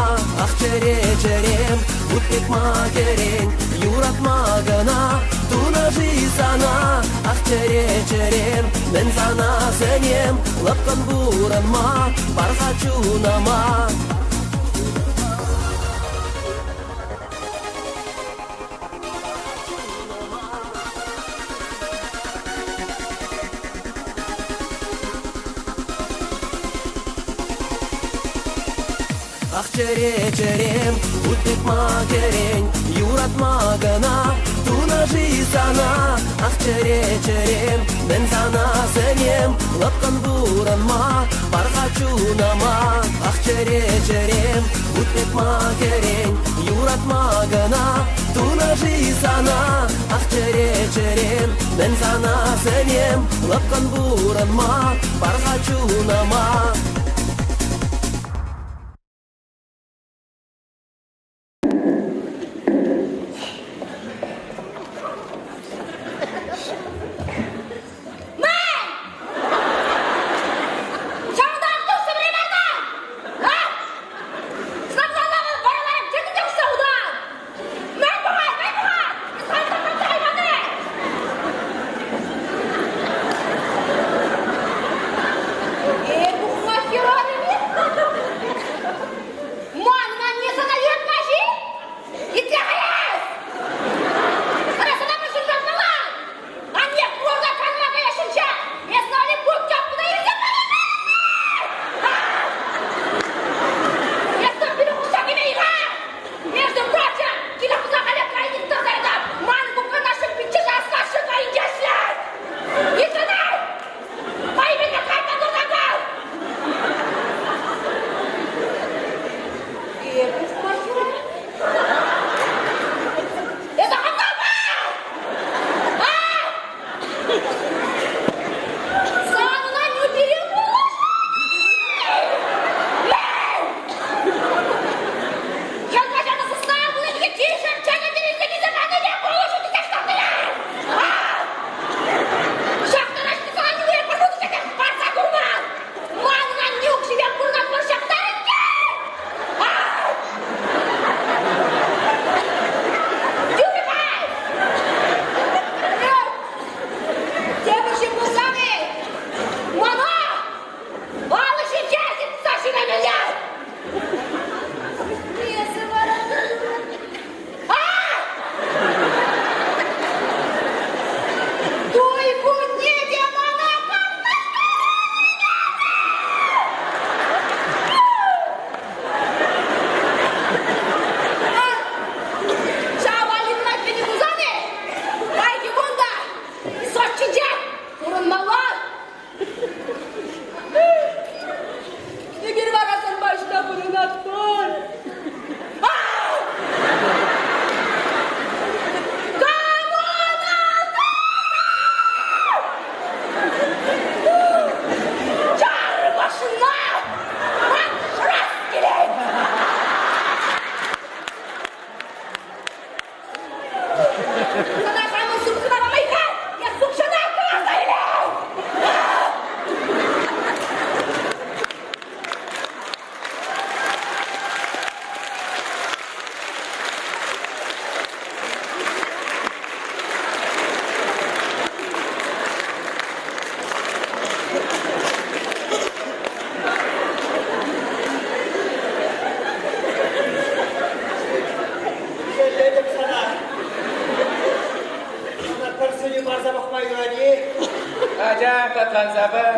Ах, чӗре, чӗрем, вут пек ма кӗрен, юратма кӑна тунӑ-ши сана? Ах, чӗре, чӗрем, мӗн сана сӗнем, лӑпкӑн пурӑнма, пар-ха чунӑма. Ах, чӗре, чӗрем, вут пек ма кӗрен, юратма кӑна тунӑ-ши сана? Ах, чӗре, чӗрем, мӗн сана сӗнем, лӑпкӑн пурӑнма, пар-ха чунӑма. Ах, чӗре, чӗрем, вут пек ма кӗрен, юратма кӑна тунӑ-ши сана? Ах, чӗре, чӗрем, мӗн сана сӗнем, лӑпкӑн пурӑнма, пар-ха чунӑма. Шеллетӗп сана. Сана пӗр сӗнӳ парса пӑхма юрать-и? Атя, хӑтланса пӑх.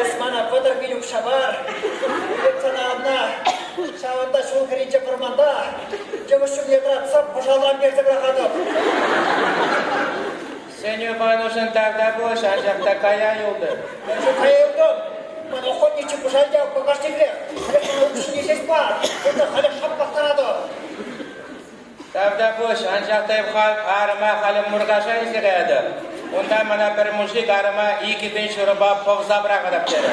Эс мана 30 пин укҫа пар. Эп сана одна ҫавӑнта ҫул хӗрринче вӑрманта йывӑҫ ҫумне тӑратса пӑшалтан персе пӑрахатӑп. Сӗнӳ панӑшӑн тавтапуҫ, анчах та кая юлтӑм. Мӗншӗн кая юлтӑм? Ман охотничий пӑшал та багажникре. Халех мана укҫине ҫеҫ пар. Эсӗ халех шаппаттаратӑп. Тавтапуҫ, анчах та эп арӑма халӗ Муркаша илсе каятӑп. Унта мана пӗр мужик арӑма 2000 ҫурӑпа пӑвса пӑрахатӑп терӗ.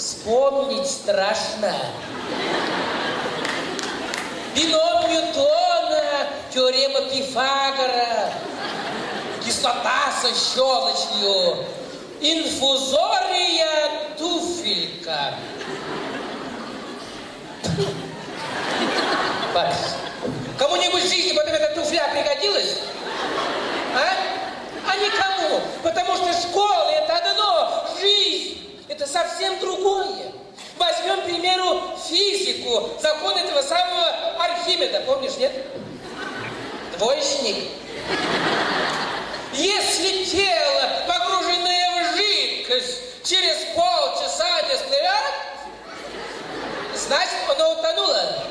Вспомнить страшно. Бином Ньютона, теорема Пифагора, кислота со щелочью, инфузория туфелька. Кому-нибудь в жизни потом эта туфля пригодилась? А? А никому. Потому что школа – это одно, жизнь – это совсем другое. Возьмем, к примеру, физику, закон этого самого Архимеда. Помнишь, нет? Двоечник. Если тело, погруженное в жидкость, через полчаса не всплывет, значит, оно утонуло.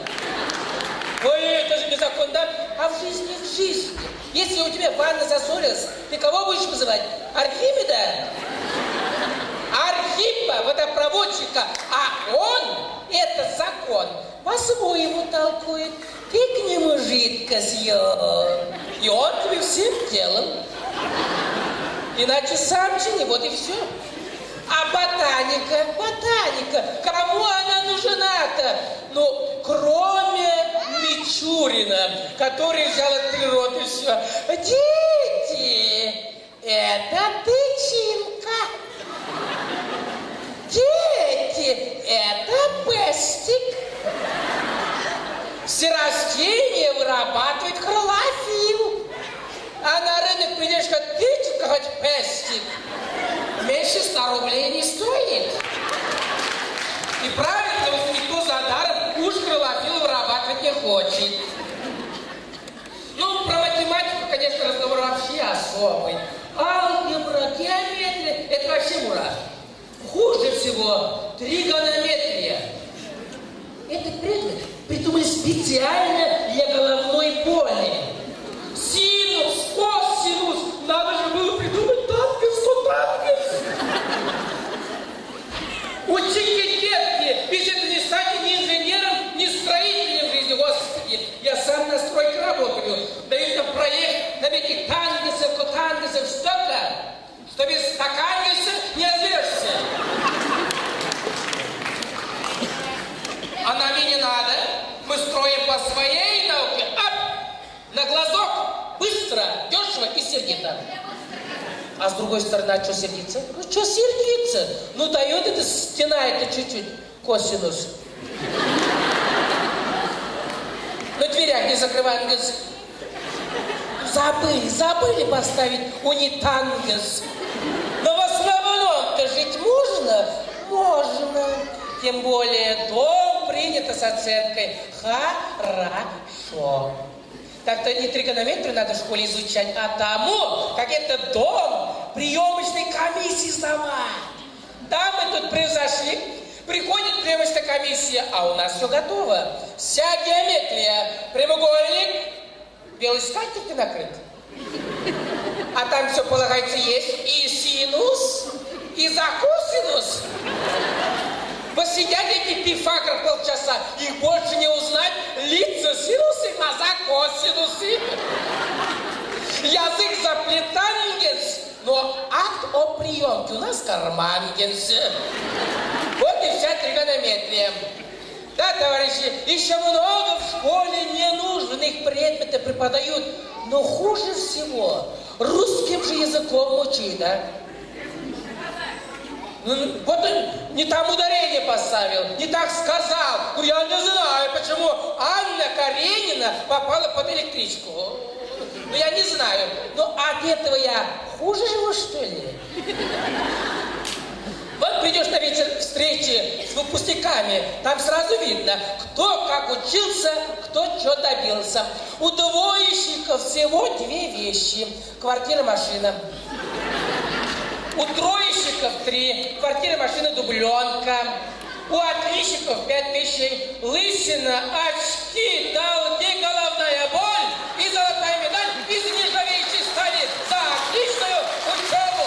Ой, это же незаконно, да? А в жизни, в жизни. Если у тебя ванна засорилась, ты кого будешь вызывать? Архимеда? Архипа, водопроводчика. А он, это закон, по-своему толкует. Ты к нему жидкость, и он тебе всем телом. Иначе сам чини, вот и все. А ботаника, ботаника, кому она нужна-то? Ну, кроме Мичурина, который взял от природы все. Дети, это тычинка. Дети, это пестик. Все растения вырабатывают хлорофилл. А на рынок придешь, хоть тычинка, хоть пестик. Меньше 100 рублей не стоит. И правильно, потому что никто за даром уж хлорофилл вырабатывать не хочет. Ну, про математику, конечно, разговор вообще особый. Алгебра, геометрия – это вообще мурашки. Хуже всего тригонометрия. Этот предмет придумали специально для головной боли. Синус, косинус, надо же было придумать тангенс, котангенс. Учите, детки, ведь это не стать ни инженером, ни строителем в жизни. Господи, я сам на стройке работаю. Дают нам проект на этих тангенсов, котангенсов, столько, что без стакангенса не разберешься. А нам и не надо. Мы строим по своей науке. Ап! На глазок! Быстро, дешево и сердито. А с другой стороны, а что сердиться? Ну, что сердиться? Ну, дает эта стена это чуть-чуть косинус. На дверях не закрываем, говорит, забыли, забыли поставить унитангес. Но в основном-то жить можно? Можно. Тем более дом принято с оценкой «хорошо». Так-то не тригонометрию надо в школе изучать, а тому, как этот дом приемочной комиссии сдавать. Да, мы тут превзошли. Приходит приемочная комиссия, а у нас все готово. Вся геометрия. Прямоугольник, белый скатертью накрыт. А там все полагается есть и синус, и закусинус. Посидят эти пифагры полчаса, их больше не узнать. Лица синусы, глаза косинусы. Язык заплетангенс, но акт о приемке у нас кармангенс. Вот и вся тригонометрия. Да, товарищи, еще много в школе ненужных предметов преподают, но хуже всего русским же языком мучи, да? Ну, вот он не там ударение поставил, не так сказал. Ну, я не знаю, почему Анна Каренина попала под электричку. Ну, я не знаю. Но от этого я хуже живу, что ли? Вот придешь на вечер встречи с выпускниками, там сразу видно, кто как учился, кто чего добился. У двоечников всего две вещи. Квартира, машина. У троечников 3, квартира, машина, дубленка. У отличников 5 вещей. Лысина, очки, долги, головная боль и золотая медаль из нержавеющей стали за отличную учебу.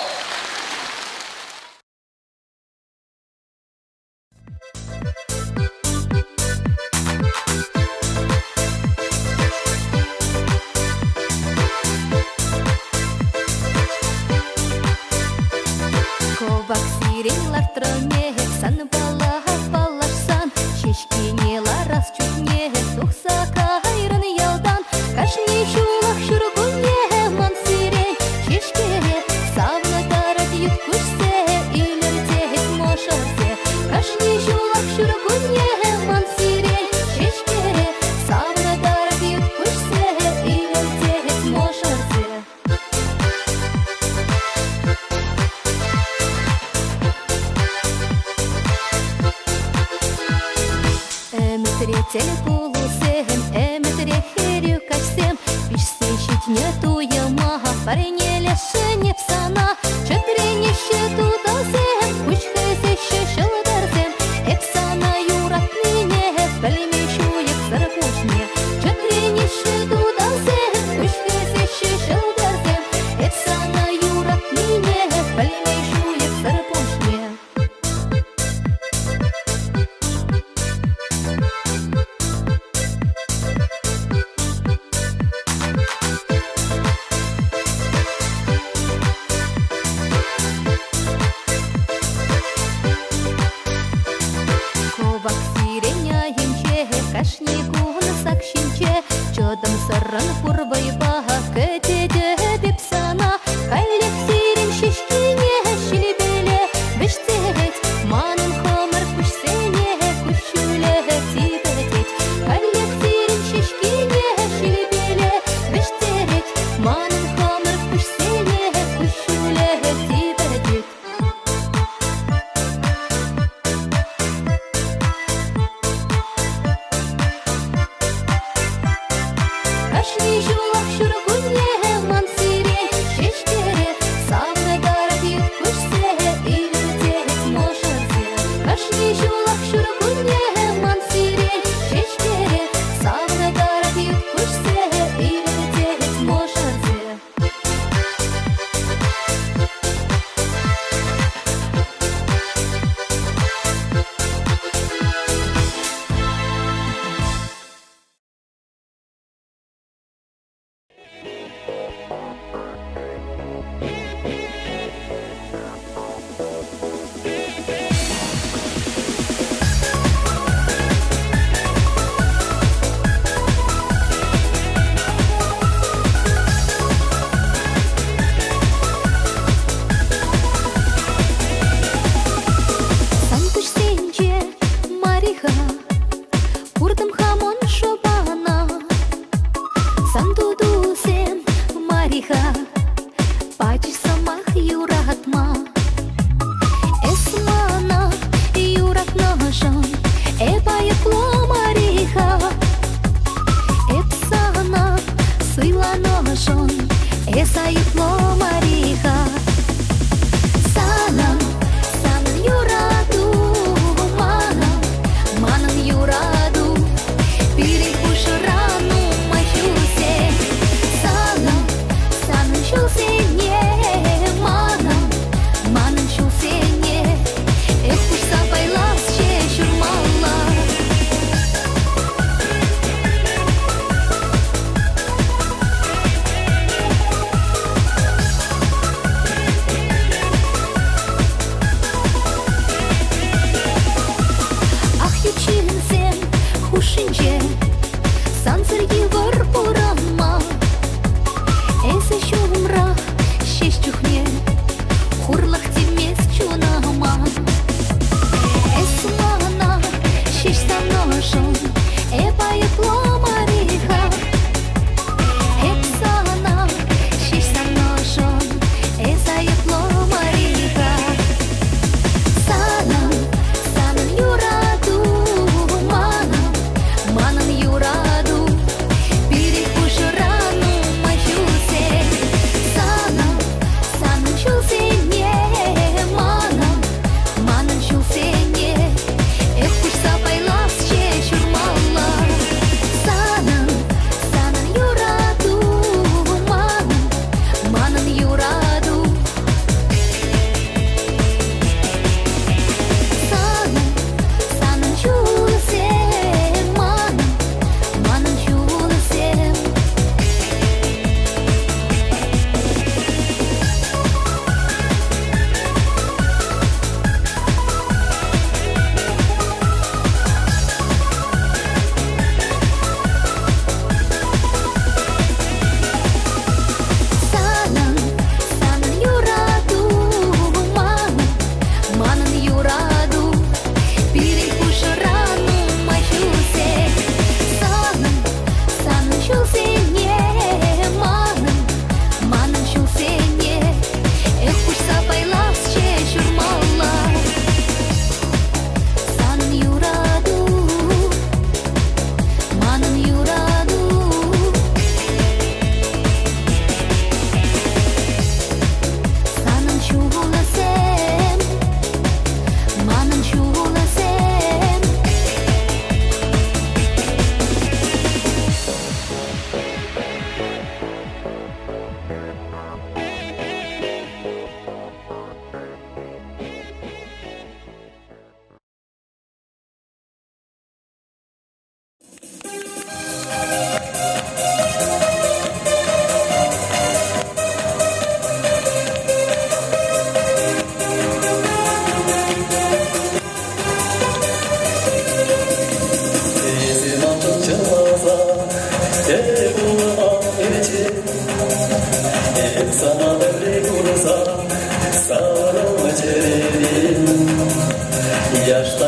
Кӑвак сирень лартрӑм эп санпала. Кашни ҫулах ҫуркунне ман сирен ҫеҫкере савӑнтарать ют куҫсе илӗртет мӑшӑрсе. Ӗмӗтре тӗл пулусем, ӗмӗтре хӗрӳ каҫсем пиҫсе ҫитнӗ туйӑма парнелесшӗн эп сана. Чӗтренеҫҫӗ тутасем, куҫ хӗсеҫҫӗ ҫӑлтӑрсем. Эп сана юратнине пӗлме ҫуйӑхсӑр пуҫне. Чӗтренеҫҫӗ тутасем, куҫ хӗсеҫҫӗ ҫӑлтӑрсем. Эп сана юратнине пӗлме ҫуйӑхсӑр пуҫне. Кӑвак сирень айӗнче кашни кун сак ҫинче чӑтӑмсӑррӑн пур вӑйпа кӗтетӗп эп сана. Каллех сирень ҫеҫкине ҫилпеле вӗҫтерет, манӑн хӑмӑр куҫсене куҫҫулӗ типӗтет. Каллех сирень ҫеҫкине ҫилпеле вӗҫтерет, манӑн хӑмӑр куҫсене куҫҫулӗ типӗтет. Кашни ҫул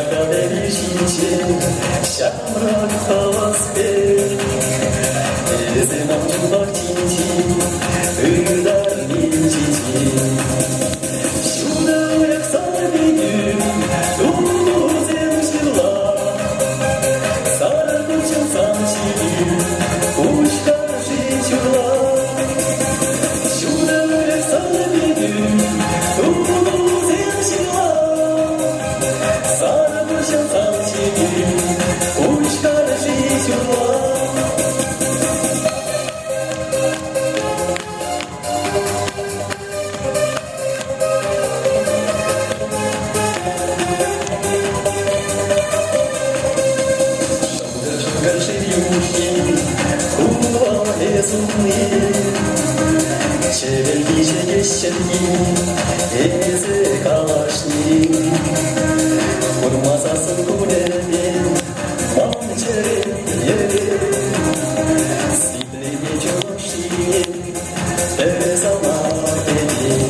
Ҫакӑ ҫинчен ҫамрӑк хавас пек. Эсӗ ман чунпах тин-тин, ытарми чечен. Ҫутӑ уйӑхсан питӳ, тусем ҫырла. Сарӑ куҫӑмсан ҫитӳ, куҫ карши ҫурла. Ҫутӑ уйӑхсан питӳ, тусем ҫырла. Сарӑ куҫӑмсан ҫитӳ, куҫ карши ҫурла. Эсӗ калаҫни курмасассӑн кунӗпе ман чӗрем йӗрет. Сиплеме чӑваш ҫине Эс ӑна тетен.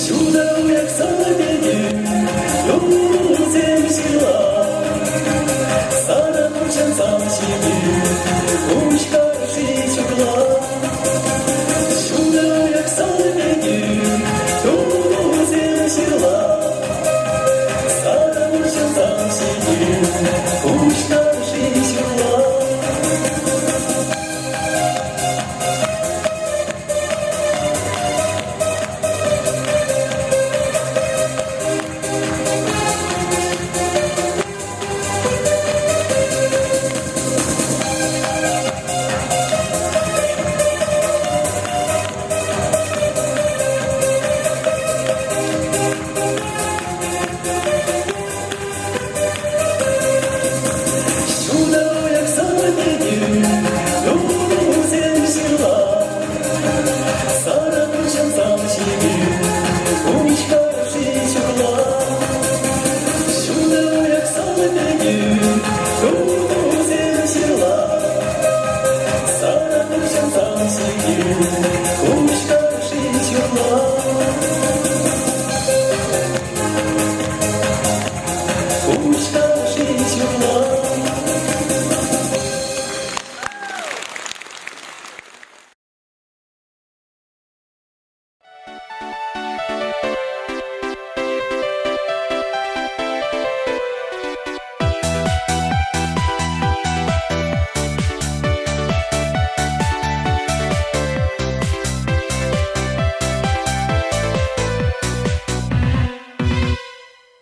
Ҫутӑ уйӑхсан пекӳ тусем ҫырла. Сарӑ куҫӑнсан ҫитӳ куҫ карши ҫурла. Ҫутӑ уйӑхсан пекӳ тусем ҫырла. Сарӑ куҫӑнсан ҫитӳ куҫ карши ҫурла. Ҫутӑ уйӑхсан пекӳ тусем ҫырла. Сарӑ куҫӑмсам ҫитӳ куҫ карши ҫурла. Ҫутӑ уйӑхсан пекӳ тусем ҫырла. Сарӑ куҫӑмсам ҫитӳ куҫ карши ҫурла. Куҫ карши ҫурла.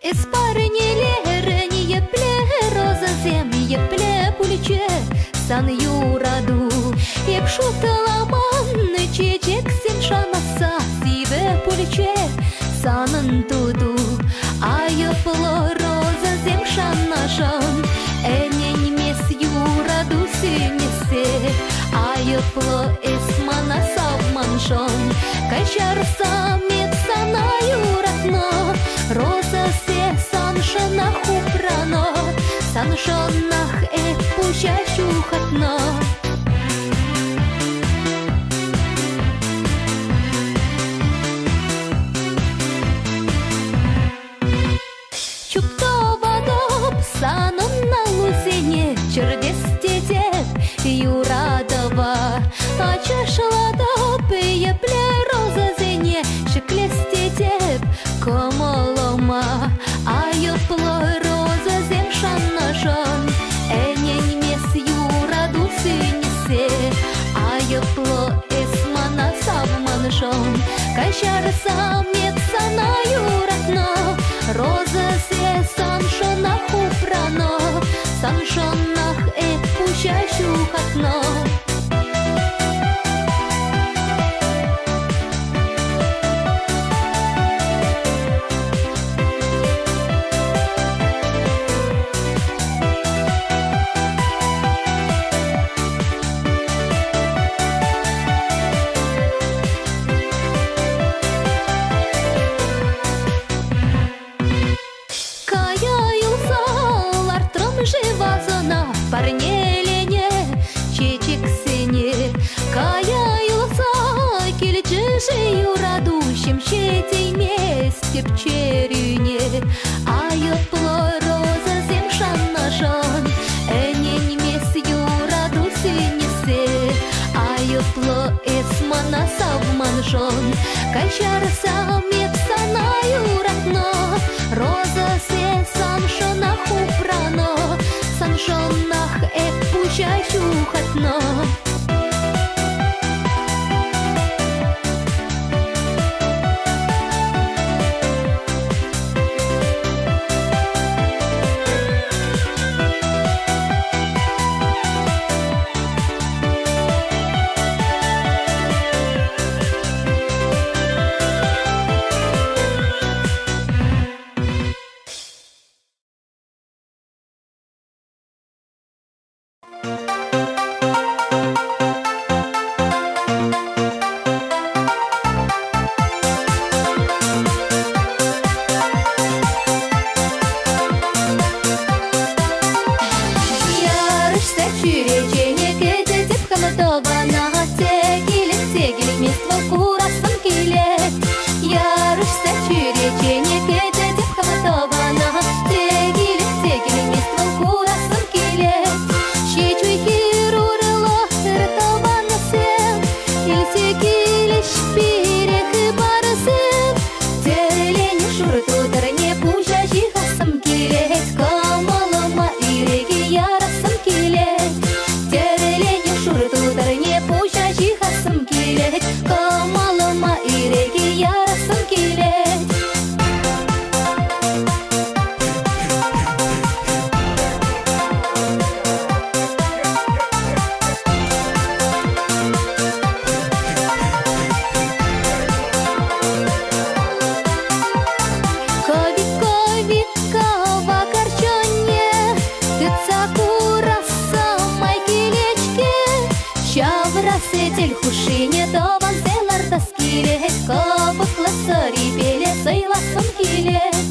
Эс парнелерӗн епле розӑсем, епле пулчӗ сан юрату. Эп шутламан чечексем шанасса сивӗ пулчӗ санӑн туту. Айӑплӑ розӑсем шанашӑн ӗненмес юрату сӳнессе. Айӑплӑ эс мана савманшӑн, каҫарсам эп сана юратнӑ. Розӑсе саншӑнах упранӑ, саншӑнах эп пуҫа ҫухатнӑ. Чуптӑватӑп санӑн аллусене, чӗртес тетеп юратӑва. Ачашлатӑп епле розӑсене, ҫӗклес тетеп кӑмӑлӑма. Айӑплӑ розӑсем шаннӑшӑн ӗненмес юрату сӳнсе. Айӑплӑ эс мана савманшӑн, каҫарсам эп сана юратнӑ. Розӑсе саншӑнах упранӑ, саншӑнах эп пуҫа ҫухатнӑ. Кая юлса лартрӑм-ши вазӑна парнелене чечексене? Кая юлса килчӗ-ши юрату ҫемҫетейместӗп чӗрӳне? Айӑплӑ. Чӗрере саншӑнах упранӑ, саншӑнах эп пуҫа ҫухатнӑ. Ярӑшса чӳречене кӗтетӗп хама тӑвана. Те килет, те килмест вӑл, курассӑм килет. Ярӑшса чӳречене кӗтетӗп хама тӑвана. Те килет, те килмест вӑл, курассӑм килет. Ҫич уй-хир урлӑ хӗр тӑвансем илсе килӗҫ пире хыпарсем. Тӗрленӗ шур тутӑрне пуҫа ҫыхассӑм килет, кӑмӑлӑма ирӗке ярассӑм килет. Тӗрленӗ шур тутӑрне пуҫа ҫыхассӑм килет, кӑмӑлӑма ирӗке ярассӑм килет. Ковик, кавакарчӑнне тытса курасса май килет-ҫке. Ҫавра сӗтел хушшине тӑвансем лартас килет, кӑпӑклӑ сӑрипеле сӑйлассӑм килет.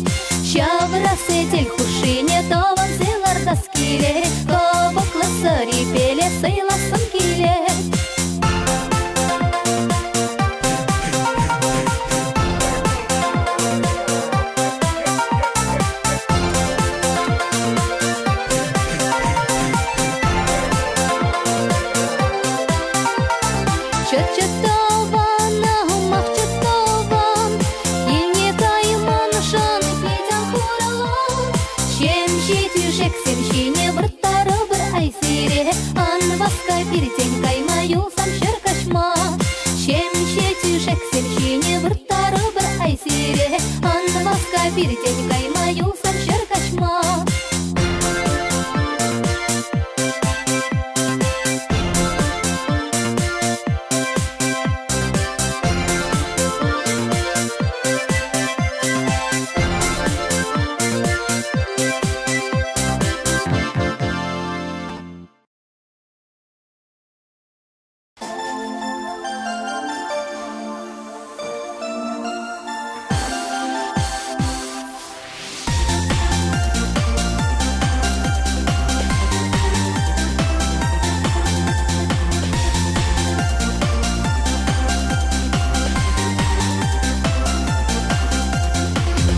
Ҫавра сӗтел хушшине тӑвансем лартас килет, кӑпӑклӑ сӑрипеле сӑйлассӑм килет. Чӑт-чӑт тӑванӑмах, чӑт тӑван, килне кайманшӑн питӗ хурлан. Ҫемҫе тӳшексем ҫине вырттарӑпӑр ай сире, ан васка пиртен кайма юлсам ҫӗр каҫма. Ҫемҫе тӳшексем ҫине вырттарӑпӑр ай сире, ан васка пиртен кайма юлсам ҫӗр каҫма.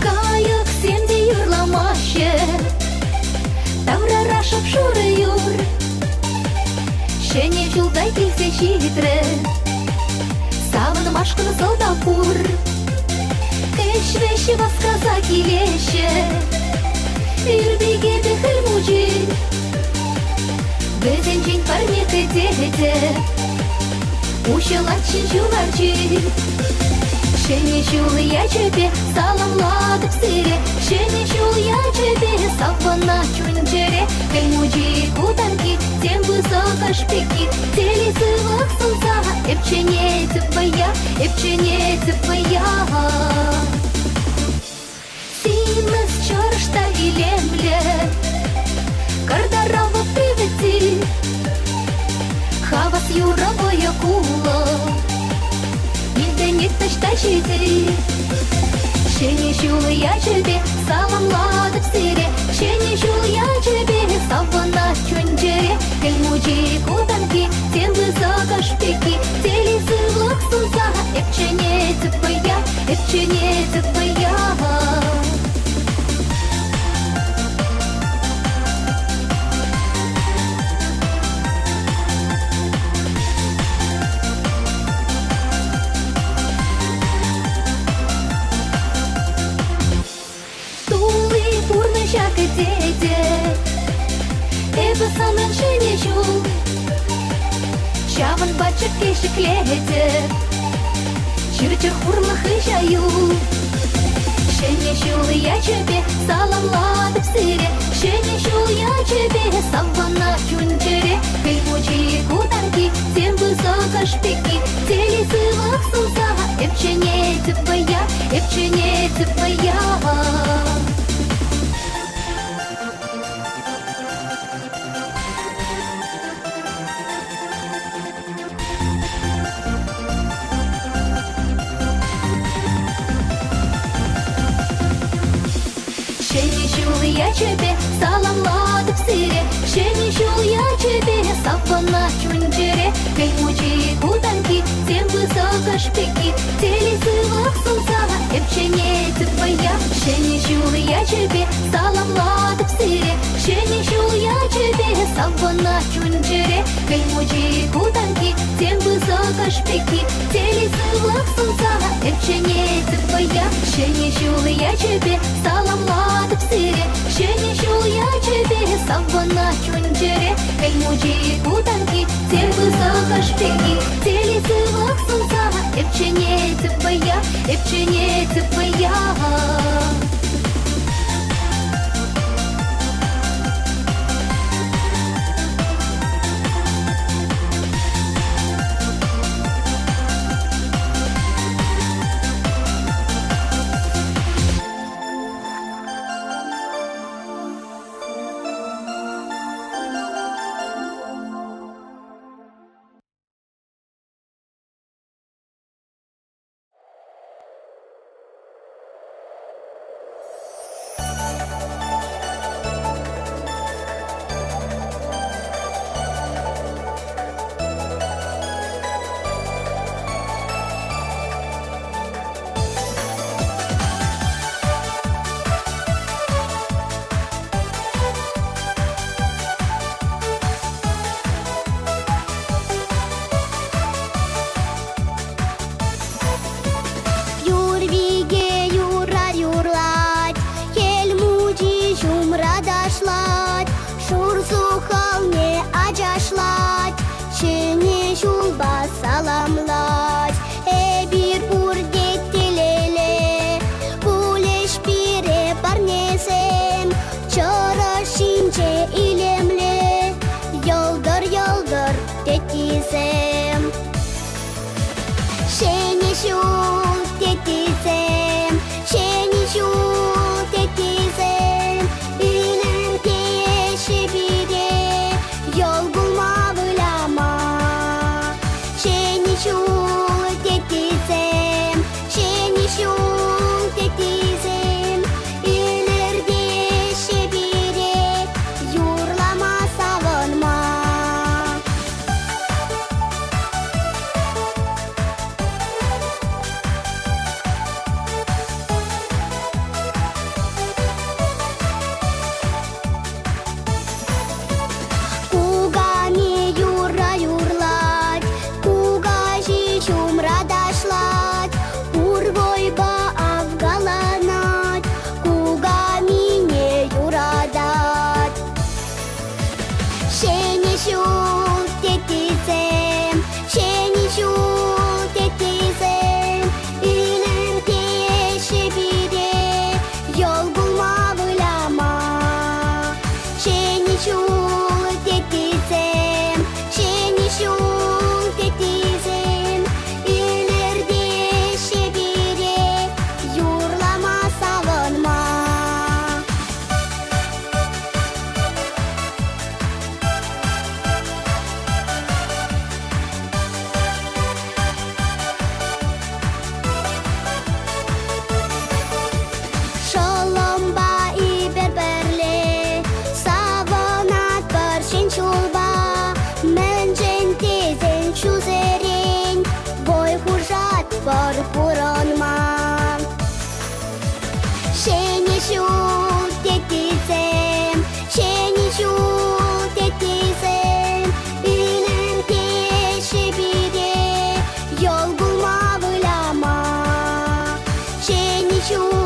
Кайӑксем те юрламаҫҫӗ, таврара шап-шурӑ юр. Ҫӗнӗ ҫулта килсе ҫитрӗ, савӑнмашкӑн сӑлтав пур. Кӗҫ-вӗҫ васкаса килеҫҫӗ, Юрпикепе Хӗл Мучи. Вӗсенчен парне кӗтетӗп, уҫӑлать ҫын ҫул арчи. Ҫӗнӗ ҫул ячӗпе саламлатӑп сире, Ҫӗнӗ ҫул ячӗпе савӑнать чун-чӗре. Хӗл Мучи кутанки, тем пысӑкӑш пекки, телей сывлӑх сунса эп чӗнетӗп вӑя, эп чӗнетӗп вӑя. Симӗс чӑрӑш та илемлӗ, картара вӑтти-вӗтти, хавас юрӑ вӑйӑ кулӑ, илтӗнет таҫта ҫити. Ҫӗнӗ ҫул ячӗпе саламлатӑп сире, Ҫӗнӗ ҫул ячӗпе савӑнать чун-чӗре. Хӗл Мучи кутанки, тем пысӑкӑш пекки, телей сывлӑх сунса эп чӗнетӗп вӑя, эп чӗнетӗп вӑя. Тулли пур. Ҫӗнӗ ҫул. Ҫавӑнпа чӗркке ҫӗклетӗп, чир-чӗр хурлӑх хыҫа юл. Ҫӗнӗ ҫул ячӗпе саламлатӑп сире, Ҫӗнӗ ҫул ячӗпе савӑнать чун-чӗре. Хӗл Мучи кутанки, тем пысӑкӑш пекки, телей сывлӑх сунса эп чӗнетӗп вӑя, эп чӗнетӗп вӑя. Ҫӗнӗ ҫул ячӗпе саламлатӑп сире, Ҫӗнӗ ҫул ячӗпе савӑнать чун-чӗре. Хӗл Мучи кутанки, тем пысӑкӑш пекки, телей сывлӑх сунса эп чӗнетӗп вӑя. Ҫӗнӗ ҫул ячӗпе саламлатӑп сире, Ҫӗнӗ ҫул ячӗпе савӑнать чун-чӗре. Хӗл Мучи кутанки, тем пысӑкӑш пекки, телей сывлӑх сунса эп чӗнетӗп вӑя. Ҫӗнӗ ҫул ячӗпе саламлатӑп сире, Ҫӗнӗ ҫул ячӗпе савӑнать чун-чӗре. Хӗл Мучи кутанки, тем пысӑкӑш пекки, телей сывлӑх сунса эп чӗнетӗп вӑя, эп чӗнетӗп вӑя. Юрвике юрра юрлать, Хӗл Мучи ҫумра ташлать, Шур сухалне ачашлать, Ҫӗнӗ ҫулпа саламлать. Эпир пурте телейлӗ, пулӗҫ пире парнесем, Чӑрӑш ҫинче илемлӗ, йӑлтӑр-йӑлтӑр теттисем. Ҫӗнӗ ҫул теттисем, ҫӗнӗ ҫул теттисем, илем тееҫҫӗ пире, йӑл кулма выляма. Ҫӗнӗ ҫул теттисем, ҫӗнӗ ҫул теттисем, илӗртеҫҫӗ пире, юрлама савӑнма. Куками юрра юрлать, кукаҫи ҫумра ташлать, пур вӑйпа авкаланать, кукамине юратать. Ҫӗнӗ ҫул теттисем, ҫӗнӗ ҫул теттисем, илем тееҫҫӗ пире, йӑл кулма выляма. Ҫӗнӗ ҫул теттисем, ҫӗнӗ ҫул теттисем, илӗртеҫҫӗ пире, юрлама савӑнма. Шӑллӑмпа эпир пӗрле савӑнатпӑр ҫӗн ҫулпа. Мӗншӗн тесен ҫулсерен вӑй хушатпӑр пурӑнма. Ҫӗнӗ ҫул теттисем, ҫӗнӗ ҫул теттисем, илем теҫҫӗ пире, йӑл кулма выляма. Ҫӗнӗ ҫул.